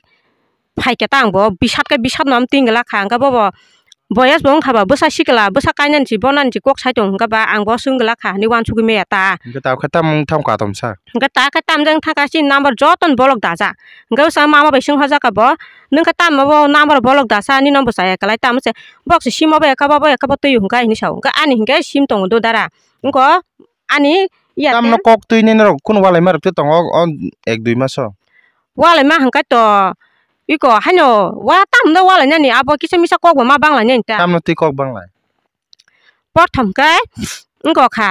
phaikhe ta ang bo bisat khe bisat no am tingla kha. Hwnkhe bo, bo boyas bo wngkha ba bwsa sikla, bwsa kainani si bonani si kok sai tong hwnkhe ba ang bo swngla kha hinwi uansugwi maya ta. Hwnkhe ta khe tamung thang katom sa. Hwnkhe ta khe tamjak thangkha chini number jotono bolok dajak. Hwnkhe bwsa mama bai swngkha bo, "Nwng khe tamo bo number bolok dasa, nini number chaya kwlai tamo se, bok se sim obo ekha bo, bo ekha bo twi hwnkha," hinwi sao. Hwnkhe ani hinkhe sim tongo do dara. Wngkha ani iya tamno te kok twi nini rok kunu walai ma rok twi tongo o ek dui maso. Walai ma hwnkhe to iko haino wa tamno walai nani abo kisa misa kok bo ma bang lai nani ta. Tamno twi kok bang lai? Porthom khe wngkha kha,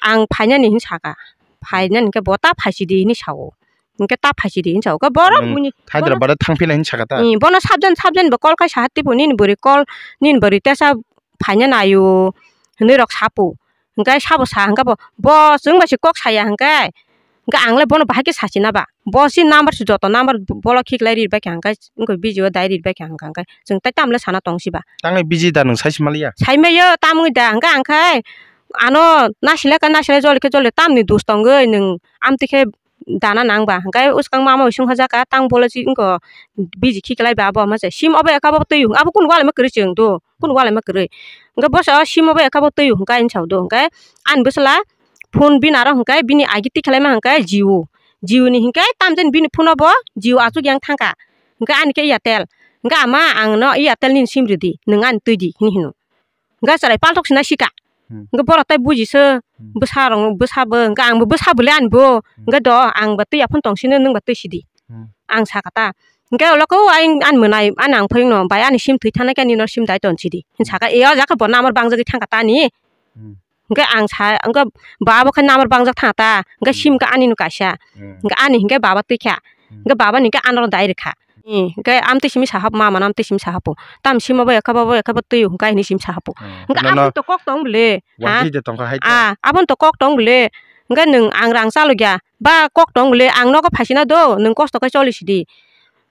ang phainani hinwi sakha, phainani khe bo ta phaisidi hinwi sao, hinkhe ta phaisidi hinwi sao, khe borok nwng buini Hyderabad o thangphilai hinwi sakha ta? Bono sabjani sabjani bo call khai saha tipo, "Nini bwrwi call, nini bwrwi tesa phaina naio," hinwi rok sapo, hinkhe sabo sa, hinkhe bo, bo chwng bai se kok saya hinkhe, Hwnkhe ang le bono bahai khe sachina ba. Bo si number se joto number bolok khiklai ri bai kha hwnkhe wngkha video dai ri bai kha hwnkha hwnkhe chwng tai tamo le sana tong si ba. Tangwi biji da nwng sai si maliya? Sai maiyo tamwi da hwnkhe ang khai ano nasilai kha nasilai joli khe joli tamni dos tongwi nwng amtwi khe dana nang ba hwnkhe uskang mama bai sung hajak kha tang bolo si wngkha biji khiklai ba abo hwnma se sim obo ekha bo twi abo kunu walai ma kwrwi chwng do kunu walai ma kwrwi hwnkhe bo se o sim obo ekha bo twi hwnkhe ani sao do hwnkhe ani bwsla Phone bini aro hwnkhe bini agi tikhlaima hwnkhe Jio. Jio ni hwnkhe tamjani bini phone o bo Jio achuk yang thangkha. Hwnkhe ani khe Airtel. Hwnkhe ama ang no Airtel nini sim rwdi, nwng ani twidi hinwi hino. Hwnkhe chwrai palthok sina sika. Hmm. Hwnkhe borok tai buji se Hmm. bwsa rok, bwsa bo, hwnkhe ang bo bwsa bwle ani bo. Hmm. Hwnkhe do ang ba twi aphano tong sino, nwng ba twi sidi. Hmm. Ang sakha ta. Hwnkhe ulo khe o ayang ani mwnai, ani ang phai no, bai ani sim thwi thangnai khe nini no sim dai ton sidi. Hwnkhe sakha, e o jaga bo number bangjagwi thangkha ta ani. Hmm. Hwnkhe ang sa, hwnkhe bo abo khe number bangjak thang ta, hwnkhe sim khe ani no kaisa. Hmm. Hwnkhe ani hwnkhe baba twi kha. Hmm. Hwnkhe baba ni hwnkhe ano dai rwkha. Hmm. Hwnkhe amtwi simi sahap, mama no amtwi simi sahapo. Tam simo bo ekha bo, bo ekha bo twi hwnkhe ani simi sahapo. Hmm. Hwnkhe nono aboni to kok tong bwle. Ha? Wangtwi de tongkha hai ta. Ah, aboni to kok tong bwle. Hwnkhe nwng ang rang chalokya. Ba kok tong bwle, ang nogo phaisina do, nwng kosto khe choli sidi.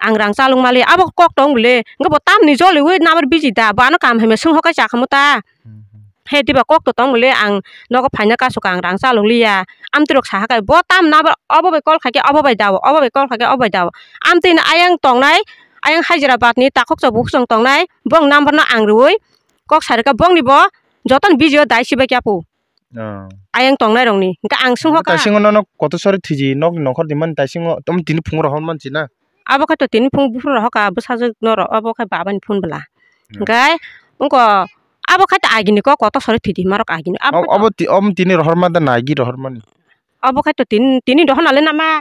Ang rang chalok mali, abo kok tong bwle. Hwnkhe bo tamni joliui number busy da, bo ano kam hamya swng hokai chakhamu ta. Hmm, hmm. He diba kok to tong bwle, ang nogo phaina kasu ka, ang rang chalok liya. Amtwi rok saha kai, bo tam number obo bai call khaikhe obo bai dao, obo bai call khaikhe obo bai dao. Amtwi no ayang tongnai, ayang Hyderabad ni takhuk chok bukhuk chwng tongnai, bong number no ang rwui kok sarika bongni bo jotono busy o dai sibai kya pu. Oh. Ayang tongnai rokni. Hwnkhe ang sungho ka. Taisingo nono koto sori thwiji, nokni nongkhor di mani taisingo, tamo tini phungo rohor mansi na? Abo khe to tini phung buphuru rohor ka, bwsajwk norok, abo khe babani phone bwla. Hmm. Hwnkhe wngko abo khe to agini kok koto sori thwidi, marok agini. Abo khe to obo ti-, omo tini rohor ma da nagi rohor mani? Abo khe to tini, tini rohor nale nama.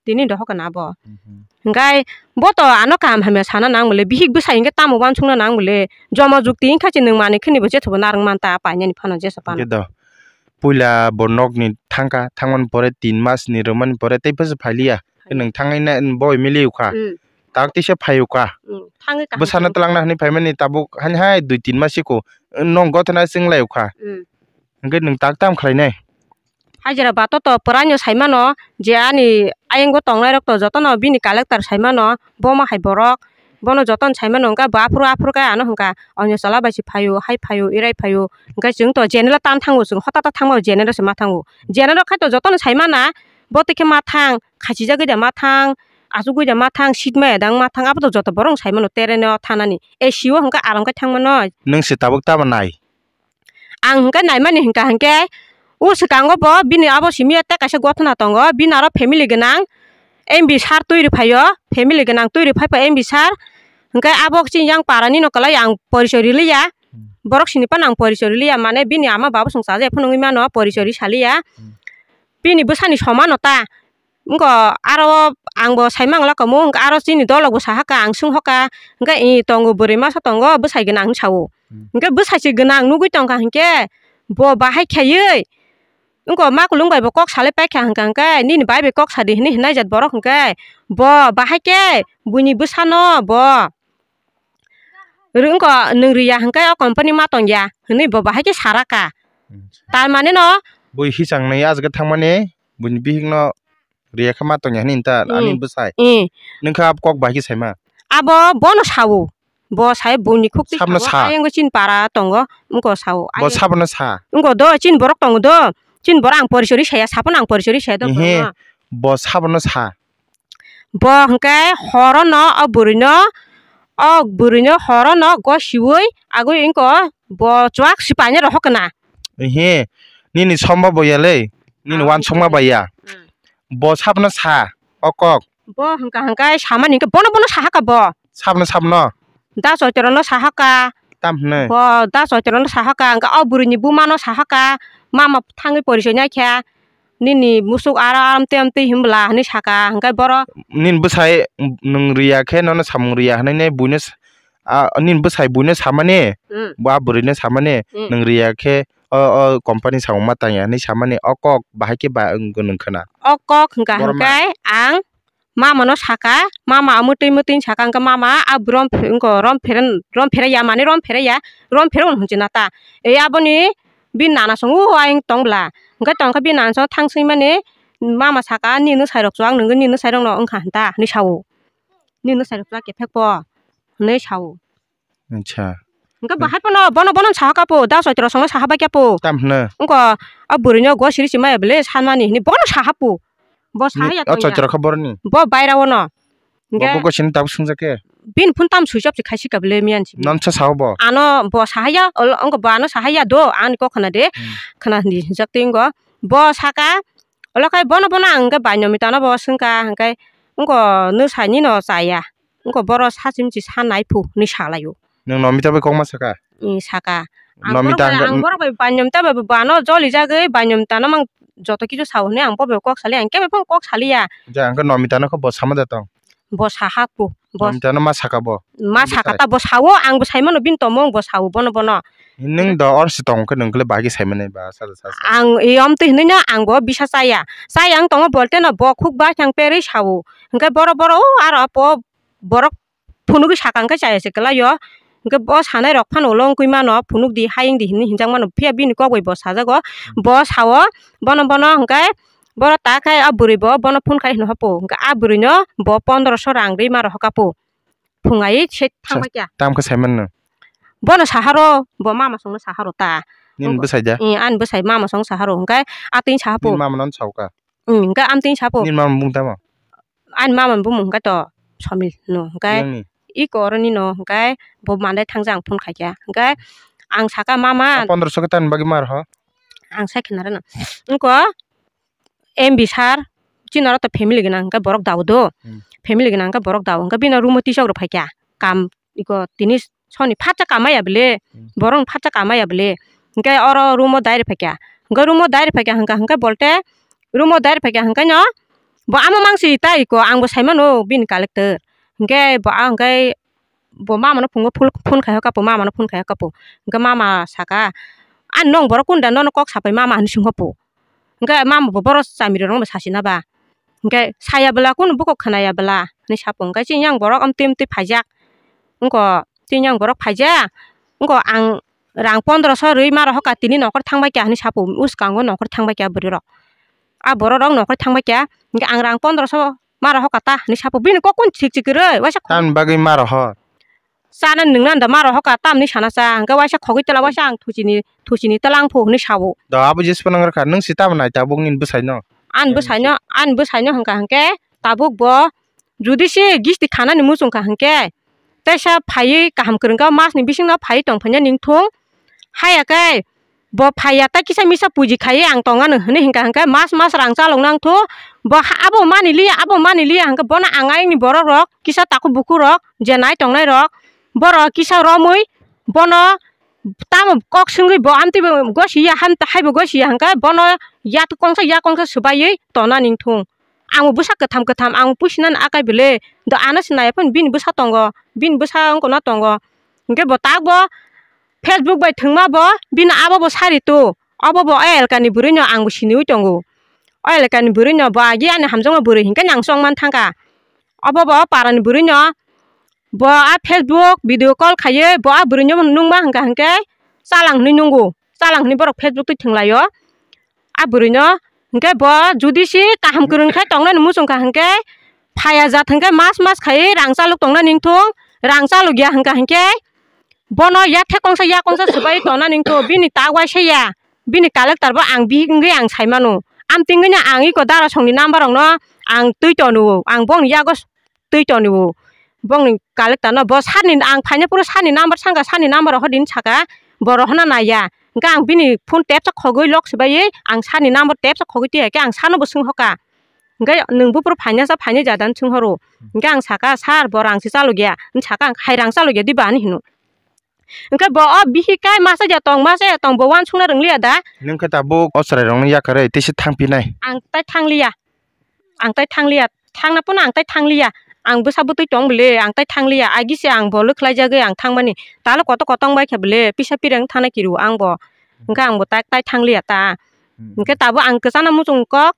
Tini dohor kana abo. Mhm. Hwnkhe bo to ano kaham hamya sana nang bwle, bihik bwsai hwnkhe tamo uansukna nang bwle, joma jukti wngkha se nwng manwi khwni bo jethebo narwk manta painani phano jesa phano. Hwnkhe do, puila bo nokni thangkha, thangmani pore tin mas ni rwmani pore tei bwsa phailiya. Phai. Nwng thangwi na boi miliukha. Mm. Tak tisa phaiukha. Mm, thangwi kaham. Bwsano twlangna hwnwi phaimani tabuk hani hai dui tin mas iko, nwng gothana chwnglaiukha. Mm. Hwnkhe nwng tak tam khlainai? Hajira bato to pwraino saimano je ani ayangbo tongnairok to jotono bini collector saimano, bomo hai borok, bono jotono saimano, hwnkhe bo aphuru aphuru khe ano hwnkha, "Onyo chwla bai se phaio, hai phaio, irai phaio," hwnkhe chwng to general tan thango, chwng hota ta thangmao general se ma thango, general khai to jotono saimana, bo twi khe ma thang, khachijagwi da ma thang, achugwi da ma thang, seat maya dang ma thang, abo to joto borok saimano tereno thanani, A C o hwnkhe aram khai thangmano. Nwng se tabuk tamo nai? Ang hwnkhe naimani hwnkha hwnkhe, o swkango bo bini abo simi tei kaisa gothona tongo, bini aro family gwnang M B sir twi rwphaio, family gwnang twi rwphaipa M B sir, hwnkhe abo chini yang parani no kwlai ang porichoi rwliya, hmm, borok sini phano ang porichoi rwliya, mane bini ama babo chwng chajakya phano wngwi mano, porichoi rwsaliya, hmm, bini bwsani somano ta. Wngkha aro ang bo sai mangla kamo, wngkha aro chini dolok bo saha kha, ang sung hoka, hwnkhe i tongo bwrwi masa tongo, bwsai gwnang hinwi sao. Hmm. Hwnkhe bwsai se gwnang nugwi tongkha hwnkhe bo bahai khaiwi, wngkha makulung bai bo kok salai paikha hwnkha hwnkhe, "Nini bai bai kok sadi," hinwi hwnai jat borok hwnkhe bo bahai khe buini bwsano bo Rwngko nwng riya hwnkhe o company ma tongya hwnwi bo bahai khe sara kha. Hmm. Tar mane no. Bui hichang nai aswk thangmani buini bihik no riya khe ma tongya hwnwi ta ani bwsai. Hmm. Nwng khe abo kok bahai khe saima. Abo bono sao. Bo sai buini khuk twi sao. Sabno sa. Ayang chini para tongo wngko sao. Bo sabno sa. Wngko do chini borok tongo do. Chini borok ang porichori saya, sapono ang porichori saya do. Ehe, borokno. Bo sabno sa. Bo hwnkhe horono o bwrwino, o bwrwino horono gosiui agwi wngkha bo chuak swpainai rohor khna. Ehe, nini somba bo ya le, nini wansukma bai ya. Hmm. Bo sabno sa, o kok. Bo hwnkha hwnkhe samani hwnkhe bono bono saha kha bo. Sabno sabno. Da Choitrono saha kha. Tam hwnwi? Bo da Choitrono saha kha, hwnkhe o bwrwini bumano saha kha, mama thangwi porichoi nai kha. Nini musuk aro amtwi amtwi himbla hinwi saka, hwnkhe borok. Nini bwsai nwng riya khe nono samung riya hinwi nai buino s-, a, nini bwsai buino samani, hmm, bo a bwrwino samani, hmm, nwng riya khe o, o company samung ma tangya hinwi samani, o kok bahai khe ba, nwng khna. O kok hwnkha hwnkhe ang Mama no saka, mama mwtwi mwtwi saka, hwnkhe mama a rom phe-, wngkha rom phere, rom phere ya, mane rom phere ya, rom phere hwn hwnchina ta. E aboni bini nana song o ayang tong bwla. Hwnkhe tongkhe bini nana song thang swimani mama saka, "Nini nwsai rok chuak nwngwi, nini nwsai rok no wngkha hwn ta," hwnwi sao. "Nini nwsai rok chuak kephek po," hwnwi sao. Acha. Hwnkhe bahai phano bono, bono saha kha po, da Choitro songno saha bai kha po. Tam hwno? Wngkha a bwrwino gosiri se maya bwle sanmani hinwi bono saha po. Bo saha ya o tongya. Choitro kha boroni? Bo baira ono. Bo, hwnkhe bo gosini tabuk swngjak khe? Bini phone tam switch off se khaisi kha bwle miyan simi. Nonsa sao bo? Ano bo saha ya, ol-, wngkha bo ano saha ya do, ani kok khna de. Hmm. Khna di jak tei wngkha. Bo saka, olo khai bono, bono ang hwnkhe bai nomita no bo swngkha, hwnkhe wngkha nwsai ni no chaya. Wngkha boro sa chimchi sa nai phu hinwi sa lai o. Nwng Nomita bai kok ma saka? Ee, saka. Ang Nomita borok bai, ang borok bai banyom ta bai bo ano joli jagwi banyom ta no mang joto kisu sao hinwi ang bo bai kok sali, ang kebo phano kok sali ya. Ja, ang khe Nomita no khe bo sama da tong? Bo saha phu. Bo Nomita no ma saka bo? Ma saka ta bo sao, ang bo sai mano bini tomung bo sao bono bono. Nwng do or si tong khe nwng khe bagwi sai mani ba sa sa sa. Ang i om twi hinwi no ang bo bisa chaya. Chaya ang tongo bolte no bo khuk ba thang perwi sao. Hwnkhe boro boro o aro po borok phunugwi saka hwnkhe chaya se kwlaio. Hwnkhe bo sanai rok phano ulo wngwi mano phunuk di hayung di hinwi hinjak mano. Phiya bini kok bai bo sajago. Bo sao bono bono hwnkhe boro ta khe a bwrwi bo bono phone khai hino hopo. Hwnkhe a bwrwi no bo pondroso rang rwi ma rohor kapo. Phungai se thangma kya. Tam khe saiman no. Bono saharo, bo mama songno saharo ta. Nin bwsai da? Ani bwsai mama song saharo hwnkhe atwin sahapo. Nin mama non sauka. Hwnkhe amtwin sapo. Nin mama bung tamo? Ani mama bumung hwnkhe to Somil no hwnkhe. Yang ni? Iko oro nino hwnkhe bo mandai thangja ang phone khaikha. Hwnkhe ang saka mama. Pondroso khe tamni bagwi mar ho? Ang sai khna rwno. Wngko M B sir, chini oro to family gwnang hwnkhe borok dao do. Hmm. Family gwnang hwnkhe borok dao. Hwnkhe bini room o tisok rw phaikha. Kam iko tini soni phatsa kamaya bele. Hmm. Borok phatsa kamaya bele. Hwnkhe oro room o dai rw phaikha. Hwnkhe room o dai rw phaikha hwnkha hwnkhe bolte room o dai rw phaikha hwnkhe no bo amo mangsi ta iko ang bo saimano bini collector. Hwnkhe bo ang hwnkhe bo mama no phungo phul-, phone khai hokha po, mama no phone khai hokha po. Hwnkhe mama saka, "Ani nong borok kunda nono kok sapai mama?" hinwi swng hokha po. Hwnkhe mama bo boro chamiri rok no bo sasi na ba. Hwnkhe saya bwla kunu bukhuk khwnaya bwla hinwi sapo. Hwnkhe chini yang borok amtwi amtwi phaijak. Wngko chini yang borok phaijak. Wngko ang rang pondroso rwi ma rohor ka tini nokor thangbai kya hinwi sapo. Uskango nokor thangbai kya bwrwi rok. A borok rok nokor thangbai kya. Hwnkhe ang rang pondroso ma rohor ka ta hinwi sapo. Bini kok kun chik chik kwrwi waisa. Tamni bagwi ma rohor? Chana nungna da ma rohor ka tamni sana cha. Hwnkhe waisa khogwi tola waisa ang thuchini, thuchini tola ang phu hinwi sao. Do abo jesa phano wngkha nwng si tamo nai tabuk nini bwsaino? Ani bwsaino, ani bwsaino hwnkha hwnkhe tabuk bo judi se gisti khanani muchungkha hwnkhe teisa phaiwi kaham kwrwngkha masni bisingno phaiwi tongphaina ningthung. Haya khe bo phaiya tei kisa misa puji khaiwi ang tongano hinwi hwnkha hwnkhe mas mas rang chalok nangthu. Bo ha-, abo mani liya, abo mani liya hwnkhe bono ang ayangni borok rok kisa takhuk bukhuk rok je nai tongnai rok borok kisa romwi bono tamo kok swngwi bo amtwi bo gosi ya ham haibo gosi ya hwnkhe bono yak kongsa yak kongsa swbaiwi tongna ningthung. Ang bo bwsa kwtham kwtham ang pusinani akai bwle do ano se naiya phano bini bwsa tongo, bini bwsa wngkona tongo. Hwnkhe bo tak bo Facebook bai thwngma bo bini abo bo sari to, obo bo o elkani bwrwino ang bo siniwi tongo. O elkani bwrwino bo agi ani hamjakma bwrwi hinkhe nang chongman thangkha. Obo bo parani bwrwino bo a Facebook video call khaiwi bo a bwrwino nungma hwnkha hwnkhe chalang hinwi nungo, chalang hinwi borok Facebook twi thwnglaio. A bwrwino hwnkhe bo judi se kaham kwrwng khe tongnani muchungkha hwnkhe phaiya jat hwnkhe mas mas khai rang chalok tongna ningthung, rang chalok ya hwnkha hwnkhe bono yathek kongsa ya kongsa swbai tongna ningthung bini tak waisa ya, bini collector bo ang bihik wngwi ang saimano. Amtwingwino ang iko darasongni number rokno ang twi tonio, ang bongni yago twi tonio. Bongni collector no bo sani ang phaina phuru sani number sangkha, sani number rohor din saka, bo rohorna naiya. Hwnkhe ang bini phone tepsa khogwi lock swbaiwi ang sani number tepsa khogwi twi hai khe ang sano bo swng hoka. Hwnkhe nwng buphuru phaina sa phainai jada hinwi swng horo. Hwnkhe ang saka, "Sir, bo rang se chalok ya," hinwi saka, "Hai rang chalok ya diba?" hinwi hino. Hwnkhe bo o bihik kai masa ya tong, masa ya tong, bo uansukna rwngliya da. Nwng khe tabuk o chwrairokno yakarwi tei se thangphinai? Ang tai thangliya. Ang tai thangliya. Thangna phano ang tai thangliya. Ang bwsa bwtwi tong bwle, ang tai thangliya. Agi se ang bo lwkhlaijagwi ang thangmani. Talo kotor kotor bai khe bwle, pisa pireng thana kiru ang bo. Hwnkhe ang bo tai, tai thangliya ta. Hmm. Hwnkhe tabuk ang kwchana muchung kok.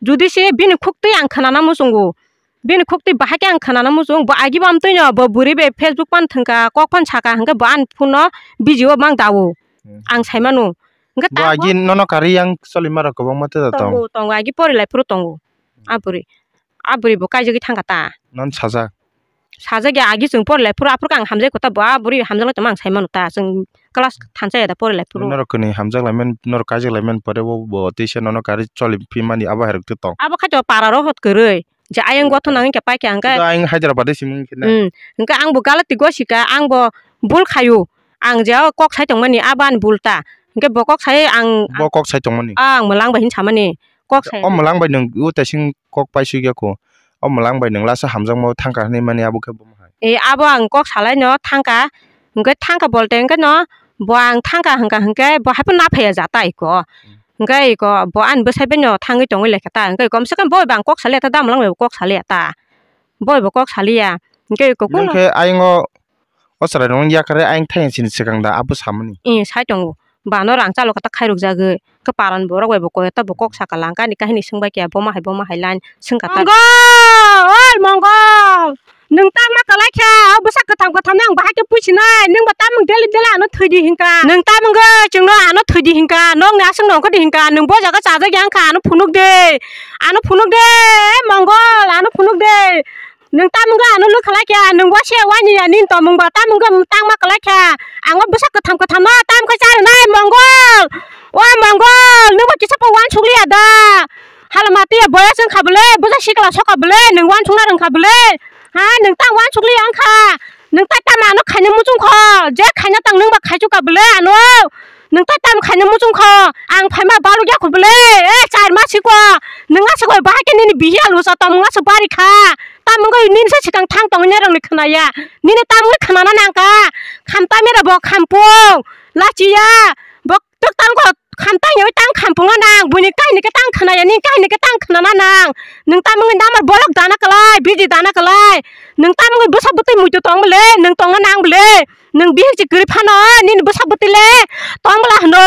Judi se bini khuktwi ang khnana muchungo. Bini khuktwi bahai khe ang khnana muchung, bo agi bo amtwino bo bwrwi bai Facebook pan thwngkha, kok pan saka, hwnkhe bo ani phone no busy o mang dao. Hmm. Ang saimano. Hwnkhe bo ta agi bo nono karwi yang choli ma rok kwbangma tei da tong. Tongo, tongo, agi pori lai phuru tongo. A bwrwi, a bwrwi bo kaijagwi thangkha ta. Non sajak? Sajak ya, agi chwng pori lai phuru, aphuru khe ang hamjai kho ta, bo a bwrwi hamjak lai tongma ang saimano ta, chwng class thansa ya da pori lai phuru. Norok kwnwi hamjak lai man, norok kaijak lai man pore bo, bo tei se nono karwi choli phi mani abo hai rok tong. Abo khai to para rok hot kwrwi. Je ayang gotho nang khe pai khe ang khe. Ayang Hyderabad de simung khe na. Hmm. Hwnkhe ang bo galati gosika, ang bo bul khayu. Ang je o kok sai tongmani, abo ani bul ta. Hwnkhe bo kok sai ang. Bo kok sai tongmani? Ang mwlang bai hin samani. Kok sai. O mwlang bai nwng o taising kok pai sui khe ko. O mwlang bai nwng lasa hamjakma thangkha hinwi mani abo khe bo hai. E abo ang kok salai no thangkha. Hwnkhe thangkha bolte hwnkhe no bo ang thangkha hwnkha hwnkhe bo hai phano naphaiya jata iko. Hmm. Hwnkhe iko bo ani bwsai bai no thangwi tongwi lai kha ta. Hwnkhe komse kom boi bo ang kok saliya ta, da mwlang bai bo kok saliya ta. Boi bo kok saliya. Hwnkhe iko nwng khe ayang o, O chwrai rok wng yakarwi ayang thayang sini swkang da abo samani. Eh, sai tongo. Bano rang chalo kata khairok jagwi. Khe paran borok bai bo koi ta bo kok saka langka ni kahini swngbai khe bo ma hai bo ma hai line swngka ta. Mongol! Oi Mongol! Nwng tangma kwlai kha, o bwsa kwtham kwtham no ang bahai khe pusinai, nwng bo tamung daily daily ano thwidi hinka. Nwng tamung khe chwngno ano thwidi hinka, nokni aswk no ongkhordi hinka, nwng bo jaga chajakya wngkha, ano phunuk de, ano phunuk de, Mongol, ano phunuk de. Nwng tamung khe ano lwkhalai kha, nwng bo se wani ya, nini tongmung ba tamung khe tangma kwlai kha. Ang o bwsa kwtham kwtham no tam khe cha rwnai, Mongol. O Mongol, nwng bo kisa pho uansuk liya da? Hala mati ya boyas wngkha bwle, bwsa sikla sokha bwle, nwng uansukna rwngkha bwle. Ha, nwng ta uansukli wngkha. Nwng ta tamo ano khaina muchung kho. Je khaina tang nwng ba khaichuk ka bwle ano. Nwng ta tamo khaina muchung kho. Ang phaima baluk ya kho bwle. E char ma siko. Nwng aswk bai bahai khe nini bihi alu sa tong nwng aswk bari kha. Tamo wngwi nini se swkang thang tong nini rang ni khwnaya. Nini tamo wngwi khwnana nang kha. Kham tamira bo khampung. Lachiya. Bo tok tang kho. Kham tang yawi tang khampungna nang, buini kahini khe tang khwnaya, nini kahini khe tang khwnana nang. Nwng tamungni number bolok dana kwlai, busy dana kwlai. Nwng tamungni bwsa bwtwi muitu tong bwle, nwng tongna nang bwle. Nwng bihik se kwrwi phano, nini bwsa bwtwi le tong bwla hwno.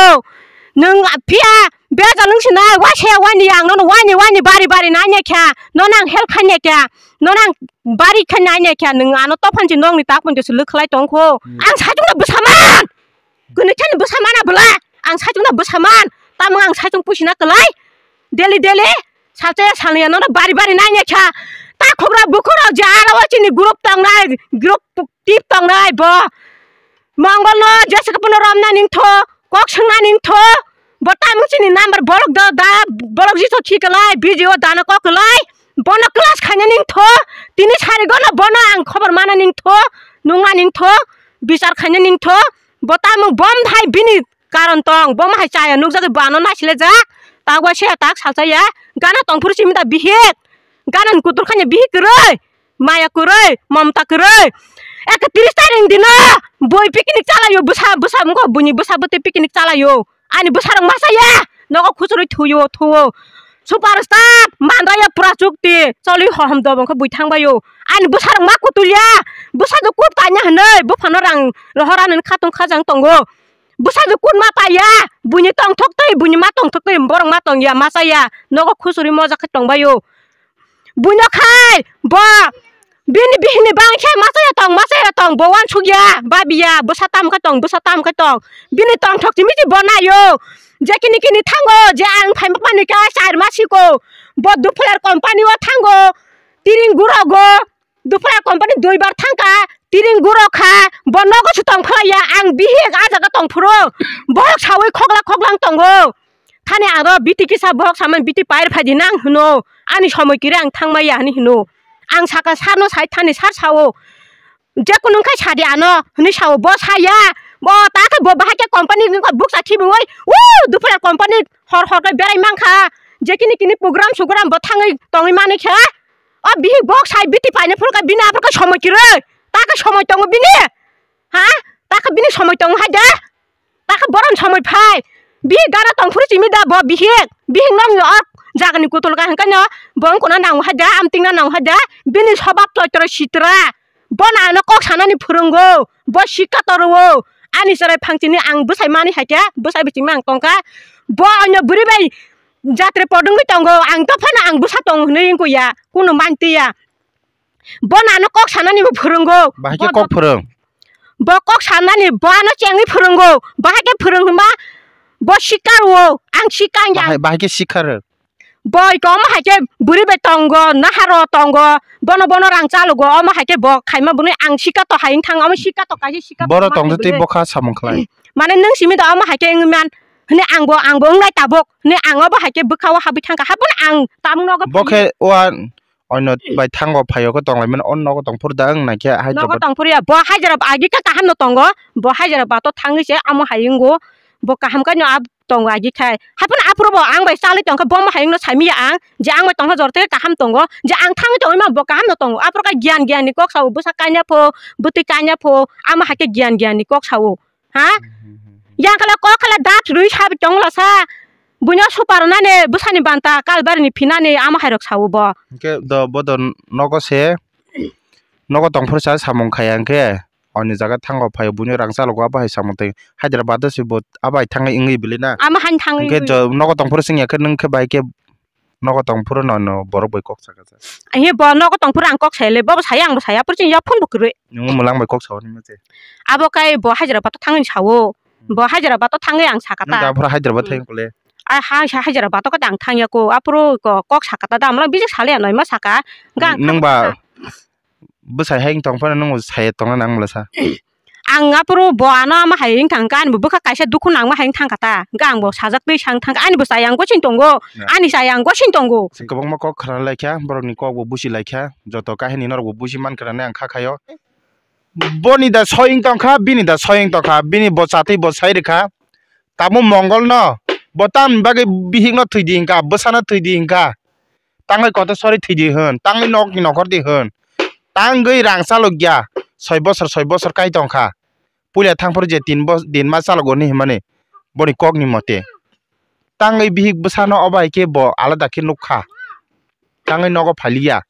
Nwng phiya bejal wng sinai, waisa ya wani ang nono wani wani bari bari nai nai kha, nono ang help khai nai kha, nono ang bari khai nai nai kha, nwng ano tophan se nokni tak pon se lwk khlai tong kho. Hmm. Ang saichung no bwsa man. Kwnwi kheno bwsa mana bwla, ang saichung no bwsa man, tamo ang saichung puisina kwlai, daily daily, salsa ya salni ya nono bari bari nai nai kha, ta khokra bukhuk rok je aro o chini group tongnai, group tip tongnai bo, Mongol no jesa khe bono romna ning tho, kok swngna ning tho, bo tamo chini number bolok da, da, bolok jisok khi kwlai, video dana kok kwlai, bono class khaina ning tho, tini sari gono bono ang khobor mana ning tho, nungna ning tho, bichar khaina ning tho. Bo tamo bom hai bini karon tong, bom hai chaya nukjagwi bano naisile jak. Tak waisa ya tak salsa ya. Gana tongphuru simi da bihik. Gana ni kutur khanya bihik kwrwi. Maya kwrwi, mamta kwrwi. Ekatris tarik dino bui picnic chalayo bwsa, bwsa wngkho buini bwsa bwtwi picnic chalayo. Ani bwsarok masa ya, nogo khuchurwi thuyo, thuo. Superstar, mandaya pura chukti, choli hohom dobong khe bui thangbaio. Ani bwsarok ma kutulya, bwsa do kut kanya hinwi, buphano rang rohor ani khatung khajang tongo. Bwsa do kut ma paiya, buini tongthok twi, buini ma tongthok twi, borok ma tongya, masa ya, nogo khuchurwi moja khe tongbaio. Buino khai bo bini bihini bang khe masa ya tong, masa ya tong, bo uansuk ya, babi ya, bwsa tam khe tong, bwsa tam khe tong. Bini tongthok simi si bo naio. Je kini kini thango, je ang phaima mani kha char ma siko. Bo Duphular company o thango, tiring gurogo. Duphular company duibar thangkha, tiring gurokha, bo nogo se tong phlaiya, ang bihik a jaga tong phuru. Borok saui khokla khoklang tongo. Thani aro biti kisa borok samani biti pair phaidi nang hwno. Ani somoi kire ang thangmaya hinwi hwno. Ang saka sarno sai thani sar sao. Jekunu wngkha sadi ano hinwi sao. Bo saya. Bo ta khe bo bahai khe company ni buksa khibiwi. U Duphular company hor hor khe berai mankha. Jekini kini program sugram bo thangwi tongwi mani khe. O bihik bok sai biti paina phuru khe bini aphuru khe somoi kire. Ta khe somoi tongo bini. Ha? Ta khe bini somoi tongo hai da? Ta khe borom somoi phai. Bihik gana tong phuru simi da bo bihik. Bihik nokni o jagani kutulka hwnkhe no bo wng kono nango hai da, amtingna nango hai da. Bini sobab choitro sitra. Bono ano kok sanani phwrwngo. Bo sikka toro o. Ani chwrai phangchini ang bwsai mani hai khe, bwsai bichingma ang tongkha. Bo onyo bwrwi bai jatre podwngwi tongo. Ang to phano ang bwsa tongo hwnwi wngkho ya. Kunu mantwi ya. Bono ano kok sanani bo phwrwngo. Bahai khe kok phwrwng? Bo kok sanani bo ano chengwi phwrwngo. Bahai khe phwrwng hwnba bo sikar o, ang sikang ya. Bahai, bahai khe sikar. Boi khe omo hai khe bwrwi bai tongo, naharo tongo, bono bono rang chalogo, omo hai khe bo khaima bwnwi ang sika to hai wng thang, omo sika to kaisa sika. Boro tongma tongtwi hai bwle. Bokha samung khlai. Mane nwng simi da omo hai khe wngwi man hwnwi angbo, angbo wngnai tabuk hwnwi ang obo hai khe bwkha o habwi thang kha, haphano ang tamung nogo. Bo khe o a Onno bai thango phaio khe tonglaimani, o nogo tongphuru da wng naikhe hai nogo tongphuru ya, bo hai jora agi khe kaham no tongo, bo hai jora bato thangwi se amo hai wngo, bo kaham khe no tongo agi khai. Haphano aphuru bo ang bai chalwi tongkha, bo mo hai wngno saimanya ang, je ang bai tongkha jora tei kaham tongo, je ang thangwi tongwi ma bo kaham no tongo, aphuru khe giyan giyan ni kok sao, bwsa kanya pho, bwtwi kanya pho, amo hai khe giyan giyan ni kok sao. Ha? Hmm, hmm, hmm, hmm. Yang kala kok kala dat rwi sabi tong la sa. Buino super nani bwsani banta kalbari ni phinani ama hai rok sawo bo. Hwnkhe do bodo nogo se nogo tongphuru sa samung khaya hwnkhe Oni jaga thango phaio buino rang chalogo abo hai samung twi Hyderabad o se bo abo hai thangwi wngwi bili na. Ama han thangwi Hwnkhe wngwi. Jo nogo tongphuru swngya khe nwng khe bai khe nogo tongphuru no, no borok bai kok sakha sa. Ahi bo nogo tongphuru ang kok saile bobo saya angbo saya purching ya phone bo kwrwi. Nwng mwlang bai kok sao hinma se. Abo kai bo Hyderabad o thangwi sao. Bo Hyderabad o thangwi ang sakha Nwng ta. Da phuru Hyderabad Hmm. thang kole. A ha sa Hyderabad o kata ang thangya ko. Apro ko kok sakha ta da amla bijik sale anoi ma saka. Ga Nwng ba bwsai hai tong phano nwng bo sai tongna nang mala sa. Ang apro bo ano ama hai wng thang ka ani bo bwkha kaisa dukhu nang ma hai wng thang kha ta. Ga ang bo sajak twi sang thang ka ani bo chayang gosing tongo. Na. Ani chayang gosing tongo. Kwbangma kok khna lai kha borok ni kok bo busi lai kha joto kahini norok bo busi man khna ang kha khayo. Boni da soying tong kha bini da soying tong kha bini bo chatwi bo sai rwkha. Tamo mongol no bo tamni bagwi bihik no thwi di hinka bwsa no thwi di hinka. Tangwi koto sori thwi di hwn tangwi nok ni nokhor di hwn. Tangwi rang chalok ya soi bosor soi bosor kai tong kha. Puila thang phuru je tin bos din ma chalogo ni hinmani boni kok ni mote. Tangwi bihik bwsa no obo hai khe bo alada khe nuk kha. Tangwi nogo phai li ya.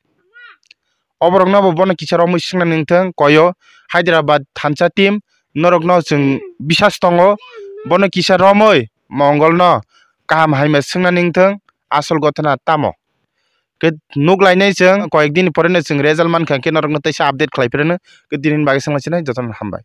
Oborokno bo bono kisa romwi swngna nangthung koyo Hyderabad thansa team norokno chwng bisas tongo bono kisa romwi mongolno kaham hai ma swngna nangthung asol gothana tamo khe nuk lainai chwng koyek din poreno chwng result mankha khe norokno teisa update khlai phirano khe tini bagwi swnglaisino jotono hambai.